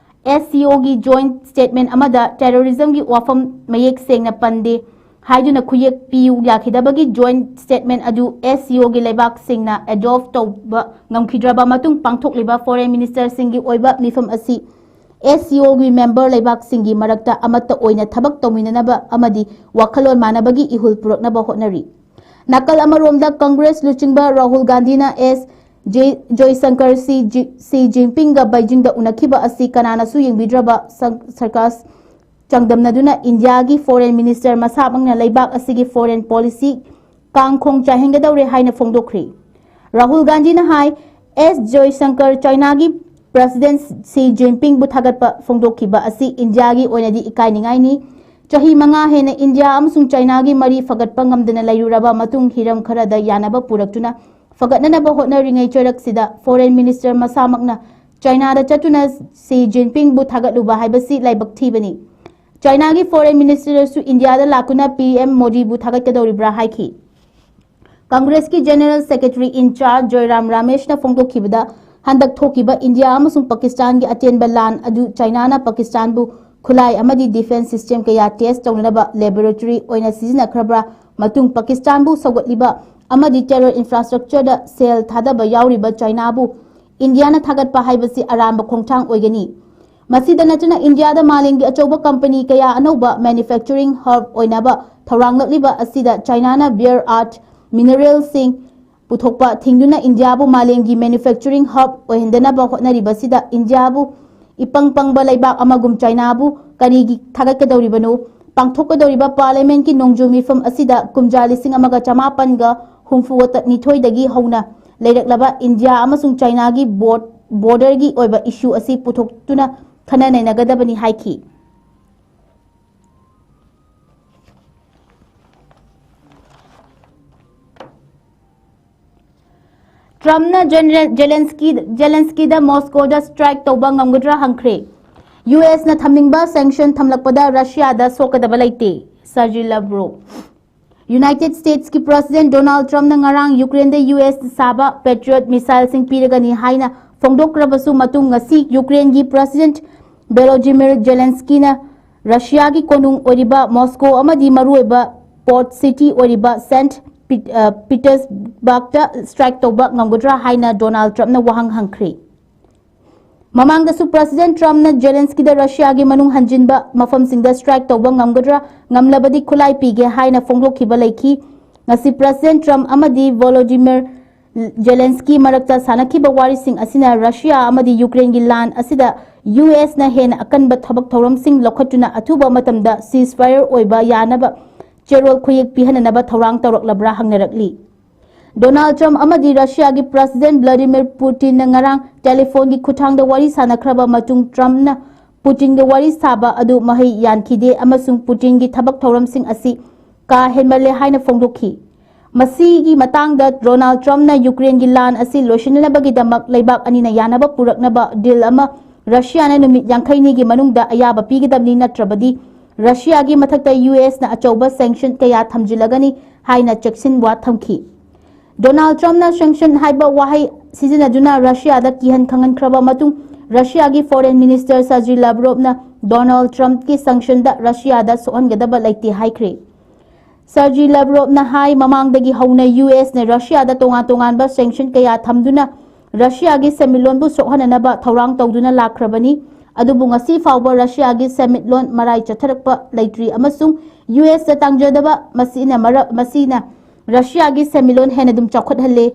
ꯑꯦꯁ ꯁꯤ ꯑꯣꯒꯤ joint statement ꯑꯃꯗ terrorismꯒꯤ ꯋꯥꯐꯝ ꯃꯌꯦꯛ ꯁꯦꯡꯅ ꯄꯟꯗꯦ ꯍꯥꯏꯗꯨꯅ ꯈꯨꯌꯦꯛ ꯄꯤꯌꯨ ꯌꯥꯈꯤꯗꯕꯒꯤ joint statement ꯑꯗꯨ ꯑꯦꯁ ꯁꯤ ꯑꯣꯒꯤ ꯂꯩꯕꯥꯛꯁꯤꯡꯅ adopt ꯇꯧꯕ ꯉꯝꯈꯤꯗ꯭ꯔꯕ ꯃꯇꯨꯡ ꯄꯥꯡꯊꯣꯛꯂꯤꯕ foreign ministerꯁꯤꯡꯒꯤ ꯑꯣꯏꯕ ꯃꯤꯐꯝ ꯑꯁꯤ ꯑꯦꯁ ꯁꯤ ꯑꯣꯒꯤ member ꯂꯩꯕꯥꯛꯁꯤꯡꯒꯤ ꯃꯔꯛꯇ ꯑꯃꯠꯇ ꯑꯣꯏꯅ ꯊꯕꯛ ꯇꯧꯃꯤꯟꯅꯅꯕ ꯑꯃꯗꯤ ꯋꯥꯈꯜꯂꯣꯟ ꯃꯥꯟꯅꯕꯒꯤ ꯏꯍꯨꯜ ꯄꯨꯔꯛꯅꯕ ꯍꯣꯠꯅꯔꯤ꯫ ꯅꯥꯀꯜ ꯑꯃꯔꯣꯝꯗ ꯀꯪꯒ꯭ꯔꯦꯁ ꯂꯨꯆꯤꯡꯕ ꯔꯥꯍꯨꯜ ꯒꯥꯟꯙꯤꯅ ꯑꯦꯁ ꯖꯦ- ꯖꯣꯏꯁꯪꯀꯔ ꯁꯤ ꯖꯤ- ꯁꯤ ꯖꯤꯟꯄꯤꯡꯒ ꯕꯩꯖꯤꯡꯗ ꯎꯅꯈꯤꯕ ꯑꯁꯤ ꯀꯅꯥꯅꯁꯨ ꯌꯦꯡꯕꯤꯗ꯭ꯔꯕ ꯁꯪ- ꯁꯔꯀꯥꯁ ꯆꯥꯡꯗꯝꯅꯗꯨꯅ ꯏꯟꯗꯤꯌꯥꯒꯤ ꯐꯣꯔꯦꯟ ꯃꯤꯅꯤꯁꯇꯔ ꯃꯁꯥꯃꯛꯅ ꯂꯩꯕꯥꯛ ꯑꯁꯤꯒꯤ ꯐꯣꯔꯦꯟ ꯄꯣꯂꯤꯁꯤ ꯀꯥꯡꯈꯣꯡ ꯆꯥꯏꯍꯟꯒꯗꯧꯔꯦ ꯍꯥꯏꯅ ꯐꯣꯡꯗꯣꯛꯈ꯭ꯔꯤ꯫ ꯔꯥꯍꯨꯜ ꯒꯥꯟꯙꯤꯅ ꯍꯥꯏ, ꯑꯦꯁ ꯖꯣꯏꯁꯪꯀꯔ ꯆꯥꯏꯅꯥꯒꯤ ꯄ꯭ꯔꯁꯤꯗꯦꯟꯠ ꯁꯤ ꯖꯤꯟꯄꯤꯡꯕꯨ ꯊꯥꯒꯠꯄ ꯐꯣꯡꯗꯣꯛꯈꯤꯕ ꯑꯁꯤ ꯏꯟꯗꯤꯌꯥꯒꯤ ꯑꯣꯏꯅꯗꯤ ꯏꯀꯥꯏꯅꯤꯡꯉꯥꯏꯅꯤ꯫ ꯆꯍꯤ ꯃꯉꯥ ꯍꯦꯟꯅ ꯏꯟꯗꯤꯌꯥ ꯑꯃꯁꯨꯡ ꯆꯥꯏꯅꯥꯒꯤ ꯃꯔꯤ ꯐꯒꯠꯄ ꯉꯝꯗꯅ ꯂꯩꯔꯨꯔꯕ ꯃꯇꯨꯡ ꯍꯤꯔꯝ ꯈꯔꯗ ꯌꯥꯅꯕ ꯄꯨꯔꯛꯇꯨꯅ ꯐꯒꯠꯅꯅꯕ ꯍꯣꯠꯅꯔꯤꯉꯩ ꯆꯩꯔꯛꯁꯤꯗ ꯐꯣꯔꯦꯟ ꯃꯤꯅꯤꯁꯇꯔ ꯃꯁꯥꯃꯛꯅ ꯆꯥꯏꯅꯥꯗ ꯆꯠꯇꯨꯅ ꯁꯤ ꯖꯤꯟꯄꯤꯡꯕꯨ ꯊꯥꯒꯠꯂꯨꯕ ꯍꯥꯏꯕꯁꯤ ꯂꯥꯏꯕꯛ ꯊꯤꯕꯅꯤ꯫ ꯆꯥꯏꯅꯥꯒꯤ ꯐꯣꯔꯦꯟ ꯃꯤꯅꯤꯁꯇꯔꯁꯨ ꯏꯟꯗꯤꯌꯥꯗ ꯂꯥꯛꯇꯨꯅ ꯄꯤ ꯑꯦꯝ ꯃꯣꯗꯤꯕꯨ ꯊꯥꯒꯠꯀꯗꯧꯔꯤꯕ꯭ꯔꯥ ꯍꯥꯏꯈꯤ꯫ ꯀꯪꯒ꯭ꯔꯦꯁꯀꯤ ꯖꯦꯅꯔꯦꯜ ꯁꯦꯀ꯭ꯔꯦꯇꯔꯤ ꯏꯟ ꯆꯥꯔꯖ ꯖꯣꯏꯔꯥꯝ ꯔꯥꯃꯦꯁꯅ ꯐꯣꯡꯗꯣꯛꯈꯤꯕꯗ, ꯍꯟꯗꯛ ꯊꯣꯛꯈꯤꯕ ꯏꯟꯗꯤꯌꯥ ꯑꯃꯁꯨꯡ ꯄꯥꯀꯤꯁꯇꯥꯟꯒꯤ ꯑꯇꯦꯟꯕ ꯂꯥꯟ ꯑꯗꯨ ꯆꯥꯏꯅꯥꯅ ꯄꯥꯀꯤꯁꯇꯥꯟꯕꯨ ꯈꯨꯠꯂꯥꯏ ꯑꯃꯗꯤ ꯗꯤꯐꯦꯟꯁ ꯁꯤꯁꯇꯦꯝ ꯀꯌꯥ ꯇꯦꯁ ꯇꯧꯅꯅꯕ ꯂꯦꯕꯣꯔꯦꯇꯣꯔꯤ ꯑꯣꯏꯅ ꯁꯤꯖꯤꯟꯅꯈ꯭ꯔꯕ꯭ꯔꯥ, ꯃꯇꯨꯡ ꯄꯥꯀꯤꯁꯇꯥꯟꯕꯨ ꯁꯧꯒꯠꯂꯤꯕ ꯑꯃꯗꯤ ꯇꯦꯔꯣꯔ ꯏꯟꯐ꯭ꯔꯥꯁ꯭ꯇ꯭ꯔꯛꯆꯔꯗ ꯁꯦꯜ ꯊꯥꯗꯕ ꯌꯥꯎꯔꯤꯕ ꯆꯥꯏꯅꯥꯕꯨ ꯏꯟꯗꯤꯌꯥꯅ ꯊꯥꯒꯠꯄ ꯍꯥꯏꯕꯁꯤ ꯑꯔꯥꯟꯕ ꯈꯣꯡꯊꯥꯡ ꯑꯣꯏꯒꯅꯤ꯫ ꯃꯁꯤꯗ ꯅꯠꯇꯅ ꯏꯟꯗꯤꯌꯥꯗ ꯃꯥꯂꯦꯝꯒꯤ ꯑꯆꯧꯕ ꯀꯝꯄꯅꯤ ꯀꯌꯥ ꯑꯅꯧꯕ ꯃꯦꯅꯨꯐꯦꯛꯆꯔꯤꯡ ꯍꯕ ꯑꯣꯏꯅꯕ ꯊꯧꯔꯥꯡꯂꯛꯂꯤꯕ ꯑꯁꯤꯗ ꯆꯥꯏꯅꯥꯅ ꯕꯤꯌꯔ ꯑꯥꯔꯠ ꯃꯤꯅꯔꯦꯜꯁꯤꯡ ꯄꯨꯊꯣꯛꯄ ꯊꯤꯡꯗꯨꯅ ꯏꯟꯗꯤꯌꯥꯕꯨ ꯃꯥꯂꯦꯝꯒꯤ ꯃꯦꯅꯨꯐꯦꯛꯆꯔꯤꯡ ꯍꯕ ꯑꯣꯏꯍꯟꯗꯅꯕ ꯍꯣꯠꯅꯔꯤꯕꯁꯤꯗ ꯏꯟꯗꯤꯌꯥꯕꯨ ꯏꯄꯪ ꯄꯪꯕ ꯂꯩꯕꯥꯛ ꯑꯃꯒꯨꯝ ꯆꯥꯏꯅꯥꯕꯨ ꯀꯔꯤꯒꯤ ꯊꯥꯒꯠꯀꯗꯧꯔꯤꯕꯅꯣ? ꯄꯥꯡꯊꯣꯛꯀꯗꯧꯔꯤꯕ ꯄꯥꯔꯂꯤꯌꯥꯃꯦꯟꯠꯀꯤ ꯅꯣꯡꯖꯨ ꯃꯤꯐꯝ ꯑꯁꯤꯗ ꯀꯨꯝꯖꯥ ꯂꯤꯁꯤꯡ ꯑꯃꯒ ꯆꯃꯥꯄꯟꯒ ꯍꯨꯝꯐꯨ ꯅꯤꯊꯣꯏꯗꯒꯤ ꯍꯧꯅ ꯂꯩꯔꯛꯂꯕ ꯏꯟꯗꯤꯌꯥ ꯑꯃꯁꯨꯡ ꯆꯥꯏꯅꯥꯒꯤ ꯕꯣꯔꯗ- ꯕꯣꯔꯗꯔꯒꯤ ꯑꯣꯏꯕ ꯏꯁꯨ ꯑꯁꯤ ꯄꯨꯊꯣꯛꯇꯨꯅ ꯈꯟꯅ ꯅꯩꯅꯒꯗꯕꯅꯤ ꯍꯥꯏꯈꯤ꯫ ꯇ꯭ꯔꯝꯞꯅ ꯖꯦꯅꯦꯔꯦꯜ ꯖꯦꯂꯦꯟꯁꯀꯤ- ꯖꯦꯂꯦꯟꯁꯀꯤꯗ ꯃꯣꯁꯀꯣꯗ ꯁ꯭ꯇ꯭ꯔꯥꯏꯛ ꯇꯧꯕ ꯉꯝꯒꯗ꯭ꯔꯥ ꯍꯪꯈ꯭ꯔꯦ꯫ ꯌꯨ ꯑꯦꯁꯅ ꯊꯝꯅꯤꯡꯕ ꯁꯦꯡꯁꯟ ꯊꯝꯂꯛꯄꯗ ꯔꯁꯤꯌꯥꯗ ꯁꯣꯛꯀꯗꯕ ꯂꯩꯇꯦ꯫ ꯁꯔꯖꯤ ꯂꯥꯚ꯭ꯔꯣꯚ꯫ ꯌꯨꯅꯥꯏꯇꯦꯗ ꯁ꯭ꯇꯦꯠꯁꯀꯤ ꯄ꯭ꯔꯁꯤꯗꯦꯟꯠ ꯗꯣꯅꯥꯜꯗ ꯇ꯭ꯔꯝꯞꯅ ꯉꯔꯥꯡ ꯌꯨꯀ꯭ꯔꯦꯟꯗ ꯌꯨ ꯑꯦꯁ ꯁꯥꯕ ꯄꯦꯇ꯭ꯔꯤꯌꯣꯠ ꯃꯤꯁꯥꯏꯜꯁꯤꯡ ꯄꯤꯔꯒꯅꯤ ꯍꯥꯏꯅ ꯐꯣꯡꯗꯣꯛꯈ꯭ꯔꯕꯁꯨ, ꯃꯇꯨꯡ ꯉꯁꯤ ꯌꯨꯀ꯭ꯔꯦꯟꯒꯤ ꯄ꯭ꯔꯁꯤꯗꯦꯟꯠ ꯚꯣꯂꯣꯗꯤꯃꯤꯔ ꯖꯦꯂꯦꯟꯁꯀꯤꯅ ꯔꯁꯤꯌꯥꯒꯤ ꯀꯣꯅꯨꯡ ꯑꯣꯏꯔꯤꯕ ꯃꯣꯁꯀꯣ ꯑꯃꯗꯤ ꯃꯔꯨꯑꯣꯏꯕ ꯄꯣꯔꯠ ꯁꯤꯇꯤ ꯑꯣꯏꯔꯤꯕ ꯁꯦꯟꯠ ꯄꯤꯠ- ꯑ, ꯄꯤꯇꯔꯁꯕꯔꯒꯇ ꯁ꯭ꯇ꯭ꯔꯥꯏꯛ ꯇꯧꯕ ꯉꯝꯒꯗ꯭ꯔꯥ ꯍꯥꯏꯅ ꯗꯣꯅꯥꯜꯗ ꯇ꯭ꯔꯝꯞꯅ ꯋꯥꯍꯪ ꯍꯪꯈ꯭ꯔꯦ꯫ ꯃꯃꯥꯡꯗꯁꯨ ꯄ꯭ꯔꯁꯤꯗꯦꯟꯠ ꯇ꯭ꯔꯝꯞꯅ ꯖꯦꯂꯦꯟꯁꯀꯤꯗ ꯔꯁꯤꯌꯥꯒꯤ ꯃꯅꯨꯡ ꯍꯟꯖꯤꯟꯕ ꯃꯐꯝꯁꯤꯡꯗ ꯁ꯭ꯇ꯭ꯔꯥꯏꯛ ꯇꯧꯕ ꯉꯝꯒꯗ꯭ꯔꯥ, ꯉꯝꯂꯕꯗꯤ ꯈꯨꯠꯂꯥꯏ ꯄꯤꯒꯦ ꯍꯥꯏꯅ ꯐꯣꯡꯗꯣꯛꯈꯤꯕ ꯂꯩꯈꯤ꯫ ꯉꯁꯤ ꯄ꯭ꯔꯁꯤꯗꯦꯟꯠ ꯇ꯭ꯔꯝꯞ ꯑꯃꯗꯤ ꯚꯣꯂꯣꯗꯤꯃꯤꯔ ꯖꯦꯂꯦꯟꯁꯀꯤ ꯃꯔꯛꯇ ꯁꯥꯟꯅꯈꯤꯕ ꯋꯥꯔꯤꯁꯤꯡ ꯑꯁꯤꯅ ꯔꯁꯤꯌꯥ ꯑꯃꯗꯤ ꯌꯨꯀ꯭ꯔꯦꯟꯒꯤ ꯂꯥꯟ ꯑꯁꯤꯗ ꯌꯨ ꯑꯦꯁꯅ ꯍꯦꯟꯅ ꯑꯀꯟꯕ ꯊꯕꯛ ꯊꯧꯔꯝꯁꯤꯡ ꯂꯧꯈꯠꯇꯨꯅ ꯑꯊꯨꯕ ꯃꯇꯝꯗ ceasefire ꯑꯣꯏꯕ ꯌꯥꯅꯕ ꯆꯦꯔꯣꯜ ꯈꯨꯌꯦꯛ ꯄꯤꯍꯟꯅꯅꯕ ꯊꯧꯔꯥꯡ ꯇꯧꯔꯛꯂꯕ꯭ꯔꯥ ꯍꯪꯅꯔꯛꯂꯤ꯫ ꯗꯣꯅꯥꯜꯗ ꯇ꯭ꯔꯝꯞ ꯑꯃꯗꯤ ꯔꯁꯤꯌꯥꯒꯤ ꯄ꯭ꯔꯁꯤꯗꯦꯟꯠ ꯚ꯭ꯂꯥꯗꯤꯃꯤꯔ ꯄꯨꯇꯤꯟꯅ ꯉꯔꯥꯡ ꯇꯦꯂꯤꯐꯣꯟꯒꯤ ꯈꯨꯠꯊꯥꯡꯗ ꯋꯥꯔꯤ ꯁꯥꯟꯅꯈ꯭ꯔꯕ ꯃꯇꯨꯡ ꯇ꯭ꯔꯝꯞꯅ ꯄꯨꯇꯤꯟꯒ ꯋꯥꯔꯤ ꯁꯥꯕ ꯑꯗꯨ ꯃꯍꯩ ꯌꯥꯟꯈꯤꯗꯦ ꯑꯃꯁꯨꯡ ꯄꯨꯇꯤꯟꯒꯤ ꯊꯕꯛ ꯊꯧꯔꯝꯁꯤꯡ ꯑꯁꯤ ꯀꯥ ꯍꯦꯟꯃꯜꯂꯦ ꯍꯥꯏꯅ ꯐꯣꯡꯗꯣꯛꯈꯤ꯫ ꯃꯁꯤꯒꯤ ꯃꯇꯥꯡꯗ ꯗꯣꯅꯥꯜꯗ ꯇ꯭ꯔꯝꯞꯅ ꯌꯨꯀ꯭ꯔꯦꯟꯒꯤ ꯂꯥꯟ ꯑꯁꯤ ꯂꯣꯏꯁꯤꯟꯅꯅꯕꯒꯤꯗꯃꯛ ꯂꯩꯕꯥꯛ ꯑꯅꯤꯅ ꯌꯥꯅꯕ ꯄꯨꯔꯛꯅꯕ ꯗꯤꯜ ꯑꯃ ꯔꯁꯤꯌꯥꯅ ꯅꯨꯃꯤꯠ ꯌꯥꯡꯈꯩꯅꯤꯒꯤ ꯃꯅꯨꯡꯗ ꯑꯌꯥꯕ ꯄꯤꯒꯗꯕꯅꯤ, ꯅꯠꯇ꯭ꯔꯕꯗꯤ ꯔꯁꯤꯌꯥꯒꯤ ꯃꯊꯛꯇ ꯌꯨ ꯑꯦꯁꯅ ꯑꯆꯧꯕ ꯁꯦꯡꯁꯟ ꯀꯌꯥ ꯊꯝꯖꯤꯜꯂꯒꯅꯤ ꯍꯥꯏꯅ ꯆꯦꯛꯁꯤꯟꯋꯥ ꯊꯝꯈꯤ꯫ ꯗꯣꯅꯥꯜꯗ ꯇ꯭ꯔꯝꯞꯅ ꯁꯦꯡꯁꯟ ꯍꯥꯏꯕ ꯋꯥꯍꯩ ꯁꯤꯖꯤꯟꯅꯗꯨꯅ ꯔꯁꯤꯌꯥꯗ ꯀꯤꯍꯟ ꯈꯪꯍꯟꯈ꯭ꯔꯕ ꯃꯇꯨꯡ ꯔꯁꯤꯌꯥꯒꯤ ꯐꯣꯔꯦꯟ ꯃꯤꯅꯤꯁꯇꯔ ꯁꯔꯖꯤ ꯂꯥꯚ꯭ꯔꯣꯚꯅ ꯗꯣꯅꯥꯜꯗ ꯇ꯭ꯔꯝꯞꯀꯤ ꯁꯦꯡꯁꯟꯗ ꯔꯁꯤꯌꯥꯗ ꯁꯣꯛꯍꯟꯒꯗꯕ ꯂꯩꯇꯦ ꯍꯥꯏꯈ꯭ꯔꯦ꯫ ꯁꯔꯖꯤ ꯂꯥꯚ꯭ꯔꯣꯚꯅ ꯍꯥꯏ, ꯃꯃꯥꯡꯗꯒꯤ ꯍꯧꯅ ꯌꯨ ꯑꯦꯁꯅ ꯔꯁꯤꯌꯥꯗ ꯇꯣꯉꯥꯟ ꯇꯣꯉꯥꯟꯕ ꯁꯦꯡꯁꯟ ꯀꯌꯥ ꯊꯝꯗꯨꯅ ꯔꯁꯤꯌꯥꯒꯤ ꯁꯦꯟꯃꯤꯠꯂꯣꯟꯕꯨ ꯁꯣꯛꯍꯟꯅꯅꯕ ꯊꯧꯔꯥꯡ ꯇꯧꯗꯨꯅ ꯂꯥꯛꯈ꯭ꯔꯕꯅꯤ꯫ ꯑꯗꯨꯕꯨ ꯉꯁꯤ ꯐꯥꯎꯕ ꯔꯁꯤꯌꯥꯒꯤ ꯁꯦꯟꯃꯤꯠꯂꯣꯟ ꯃꯔꯥꯏ ꯆꯠꯊꯔꯛꯄ ꯂꯩꯇ꯭ꯔꯤ ꯑꯃꯁꯨꯡ ꯌꯨ ꯑꯦꯁꯇ ꯇꯥꯡꯖꯗꯕ ꯃꯁꯤꯅ ꯃꯔ-, ꯃꯁꯤꯅ ꯔꯁꯤꯌꯥꯒꯤ ꯁꯦꯟꯃꯤꯠꯂꯣꯟ ꯍꯦꯟꯅ ꯑꯗꯨꯝ ꯆꯥꯎꯈꯠꯍꯜꯂꯦ꯫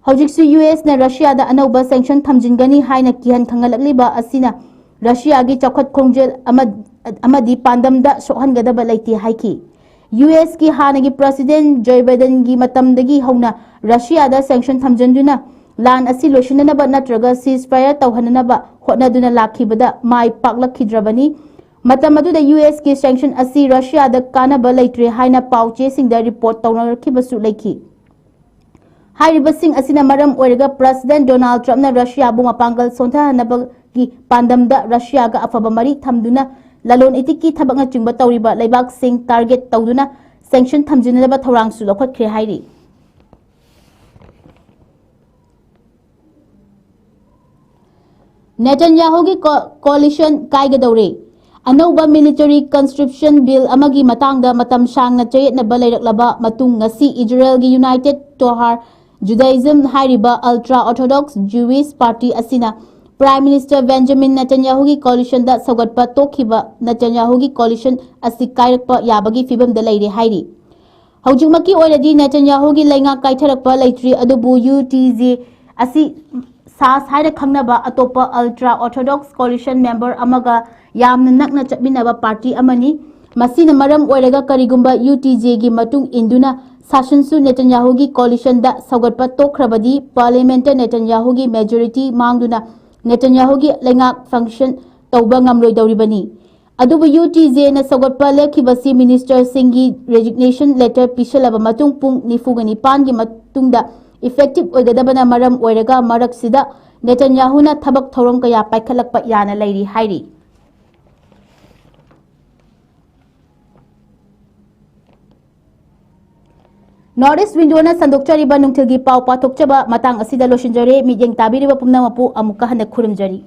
ꯍꯧꯖꯤꯛꯁꯨ ꯌꯨ ꯑꯦꯁꯅ ꯔꯁꯤꯌꯥꯗ ꯑꯅꯧꯕ ꯁꯦꯡꯁꯟ ꯊꯝꯖꯤꯟꯒꯅꯤ ꯍꯥꯏꯅ ꯀꯤꯍꯟ ꯈꯪꯍꯜꯂꯛꯂꯤꯕ ꯑꯁꯤꯅ ꯔꯁꯤꯌꯥꯒꯤ ꯆꯥꯎꯈꯠ ꯈꯣꯡꯖꯦꯜ ꯑꯃ-, ꯑꯃꯗꯤ ꯄꯥꯟꯗꯝꯗ ꯁꯣꯛꯍꯟꯒꯗꯕ ꯂꯩꯇꯦ ꯍꯥꯏꯈꯤ꯫ ꯌꯨ ꯑꯦꯁꯀꯤ ꯍꯥꯟꯅꯒꯤ ꯄ꯭ꯔꯁꯤꯗꯦꯟꯠ ꯖꯣ ꯕꯥꯏꯗꯦꯟꯒꯤ ꯃꯇꯝꯗꯒꯤ ꯍꯧꯅ ꯔꯁꯤꯌꯥꯗ ꯁꯦꯡꯁꯟ ꯊꯝꯖꯤꯟꯗꯨꯅ ꯂꯥꯟ ꯑꯁꯤ ꯂꯣꯏꯁꯤꯟꯅꯅꯕ ꯅꯠꯇ꯭ꯔꯒ ceasefire ꯇꯧꯍꯟꯅꯅꯕ ꯍꯣꯠꯅꯗꯨꯅ ꯂꯥꯛꯈꯤꯕꯗ ꯃꯥꯏ ꯄꯥꯛꯂꯛꯈꯤꯗ꯭ꯔꯕꯅꯤ꯫ ꯃꯇꯝ ꯑꯗꯨꯗ ꯌꯨ ꯑꯦꯁꯀꯤ ꯁꯦꯡꯁꯟ ꯑꯁꯤ ꯔꯁꯤꯌꯥꯗ ꯀꯥꯟꯅꯕ ꯂꯩꯇ꯭ꯔꯦ ꯍꯥꯏꯅ ꯄꯥꯎ ꯆꯦꯁꯤꯡꯗ ꯔꯤꯄꯣꯔꯠ ꯇꯧꯅꯔꯛꯈꯤꯕꯁꯨ ꯂꯩꯈꯤ꯫ ꯍꯥꯏꯔꯤꯕꯁꯤꯡ ꯑꯁꯤꯅ ꯃꯔꯝ ꯑꯣꯏꯔꯒ ꯄ꯭ꯔꯁꯤꯗꯦꯟꯠ ꯗꯣꯅꯥꯜꯗ ꯇ꯭ꯔꯝꯞꯅ ꯔꯁꯤꯌꯥꯕꯨ ꯃꯄꯥꯡꯒꯜ ꯁꯣꯟꯊꯍꯟꯅꯕꯒꯤ ꯄꯥꯟꯗꯝꯗ ꯔꯁꯤꯌꯥꯒ ꯑꯐꯕ ꯃꯔꯤ ꯊꯝꯗꯨꯅ ꯂꯂꯣꯟ ꯏꯇꯤꯛꯀꯤ ꯊꯕꯛꯅꯆꯤꯡꯕ ꯇꯧꯔꯤꯕ ꯂꯩꯕꯥꯛꯁꯤꯡ ꯇꯥꯔꯒꯦꯠ ꯇꯧꯗꯨꯅ ꯁꯦꯡꯁꯟ ꯊꯝꯖꯤꯟꯅꯅꯕ ꯊꯧꯔꯥꯡꯁꯨ ꯂꯧꯈꯠꯈ꯭ꯔꯦ ꯍꯥꯏꯔꯤ꯫ ꯅꯦꯇꯟꯌꯥꯍꯨꯒꯤ ꯀꯣ-, ꯀꯣꯂꯤꯁꯟ ꯀꯥꯏꯒꯗꯧꯔꯦ꯫ ꯑꯅꯧꯕ ꯃꯤꯂꯤꯇꯔꯤ ꯀꯟꯁꯇ꯭ꯔꯛꯁꯟ ꯕꯤꯜ ꯑꯃꯒꯤ ꯃꯇꯥꯡꯗ ꯃꯇꯝ ꯁꯥꯡꯅ ꯆꯌꯦꯠꯅꯕ ꯂꯩꯔꯛꯂꯕ ꯃꯇꯨꯡ, ꯉꯁꯤ ꯏꯖꯔꯦꯜꯒꯤ ꯌꯨꯅꯥꯏꯇꯦꯗ ꯇꯣꯍꯥꯔ ꯖꯨꯗꯥꯏꯖꯝ ꯍꯥꯏꯔꯤꯕ ꯑꯜꯇ꯭ꯔꯥ ꯑꯣꯔꯊꯣꯗꯣꯛꯁ ꯖ꯭ꯌꯨꯏꯁ ꯄꯥꯔꯇꯤ ꯑꯁꯤꯅ ꯄ꯭ꯔꯥꯏꯝ ꯃꯤꯅꯤꯁꯇꯔ ꯕꯦꯟꯖꯥꯃꯤꯟ ꯅꯦꯇꯟꯌꯥꯍꯨꯒꯤ ꯀꯣꯂꯤꯁꯟꯗ ꯁꯧꯒꯠꯄ ꯇꯣꯛꯈꯤꯕ ꯅꯦꯇꯟꯌꯥꯍꯨꯒꯤ ꯀꯣꯂꯤꯁꯟ ꯑꯁꯤ ꯀꯥꯏꯔꯛꯄ ꯌꯥꯕꯒꯤ ꯐꯤꯕꯝꯗ ꯂꯩꯔꯦ ꯍꯥꯏꯔꯤ꯫ ꯍꯧꯖꯤꯛꯃꯛꯀꯤ ꯑꯣꯏꯅꯗꯤ ꯅꯦꯇꯟꯌꯥꯍꯨꯒꯤ ꯂꯩꯉꯥꯛ ꯀꯥꯏꯊꯔꯛꯄ ꯂꯩꯇ꯭ꯔꯤ, ꯑꯗꯨꯕꯨ ꯌꯨ ꯇꯤ ꯖꯦ ꯑꯁꯤ ꯁꯥꯁ ꯍꯥꯏꯅ ꯈꯪꯅꯕ ꯑꯇꯣꯞꯄ ultra orthodox coalition member ꯑꯃꯒ ꯌꯥꯝꯅ ꯅꯛꯅ ꯆꯠꯃꯤꯟꯅꯕ ꯄꯥꯔꯇꯤ ꯑꯃꯅꯤ꯫ ꯃꯁꯤꯅ ꯃꯔꯝ ꯑꯣꯏꯔꯒ ꯀꯔꯤꯒꯨꯝꯕ ꯌꯨ ꯇꯤ ꯖꯦꯒꯤ ꯃꯇꯨꯡ ꯏꯟꯗꯨꯅ ꯁꯥꯁꯟꯁꯨ ꯅꯦꯇꯟꯌꯥꯍꯨꯒꯤ coalitionꯗ ꯁꯧꯒꯠꯄ ꯇꯣꯛꯈ꯭ꯔꯕꯗꯤ ꯄꯥꯔꯂꯤꯌꯥꯃꯦꯟꯇ ꯅꯦꯇꯟꯌꯥꯍꯨꯒꯤ majority ꯃꯥꯡꯗꯨꯅ ꯅꯦꯇꯟꯌꯥꯍꯨꯒꯤ ꯂꯩꯉꯥꯛ function ꯇꯧꯕ ꯉꯝꯂꯣꯏꯗꯧꯔꯤꯕꯅꯤ꯫ ꯑꯗꯨꯕꯨ ꯌꯨ ꯇꯤ ꯖꯦꯅ ꯁꯧꯒꯠꯄ ꯂꯦꯞꯈꯤꯕꯁꯤ ministerꯁꯤꯡꯒꯤ resignation letter ꯄꯤꯁꯤꯜꯂꯕ ꯃꯇꯨꯡ ꯄꯨꯡ ꯅꯤꯐꯨꯒ ꯅꯤꯄꯥꯟꯒꯤ ꯃꯇꯨꯡꯗ effective ꯑꯣꯏꯒꯗꯕꯅ ꯃꯔꯝ ꯑꯣꯏꯔꯒ ꯃꯔꯛꯁꯤꯗ ꯅꯦꯇꯟꯌꯥꯍꯨꯅ ꯊꯕꯛ ꯊꯧꯔꯝ ꯀꯌꯥ ꯄꯥꯏꯈꯠꯂꯛꯄ ꯌꯥꯅ ꯂꯩꯔꯤ ꯍꯥꯏꯔꯤ꯫ North East Windowꯅ ꯁꯟꯗꯣꯛꯆꯔꯤꯕ ꯅꯨꯡꯊꯤꯜꯒꯤ ꯄꯥꯎ ꯄꯥꯊꯣꯛꯆꯕ ꯃꯇꯥꯡ ꯑꯁꯤꯗ ꯂꯣꯏꯁꯤꯟꯖꯔꯦ꯫ ꯃꯤꯠꯌꯦꯡ ꯇꯥꯕꯤꯔꯤꯕ ꯄꯨꯝꯅꯃꯛꯄꯨ ꯑꯃꯨꯛꯀ ꯍꯟꯅ ꯈꯨꯔꯨꯝꯖꯔꯤ꯫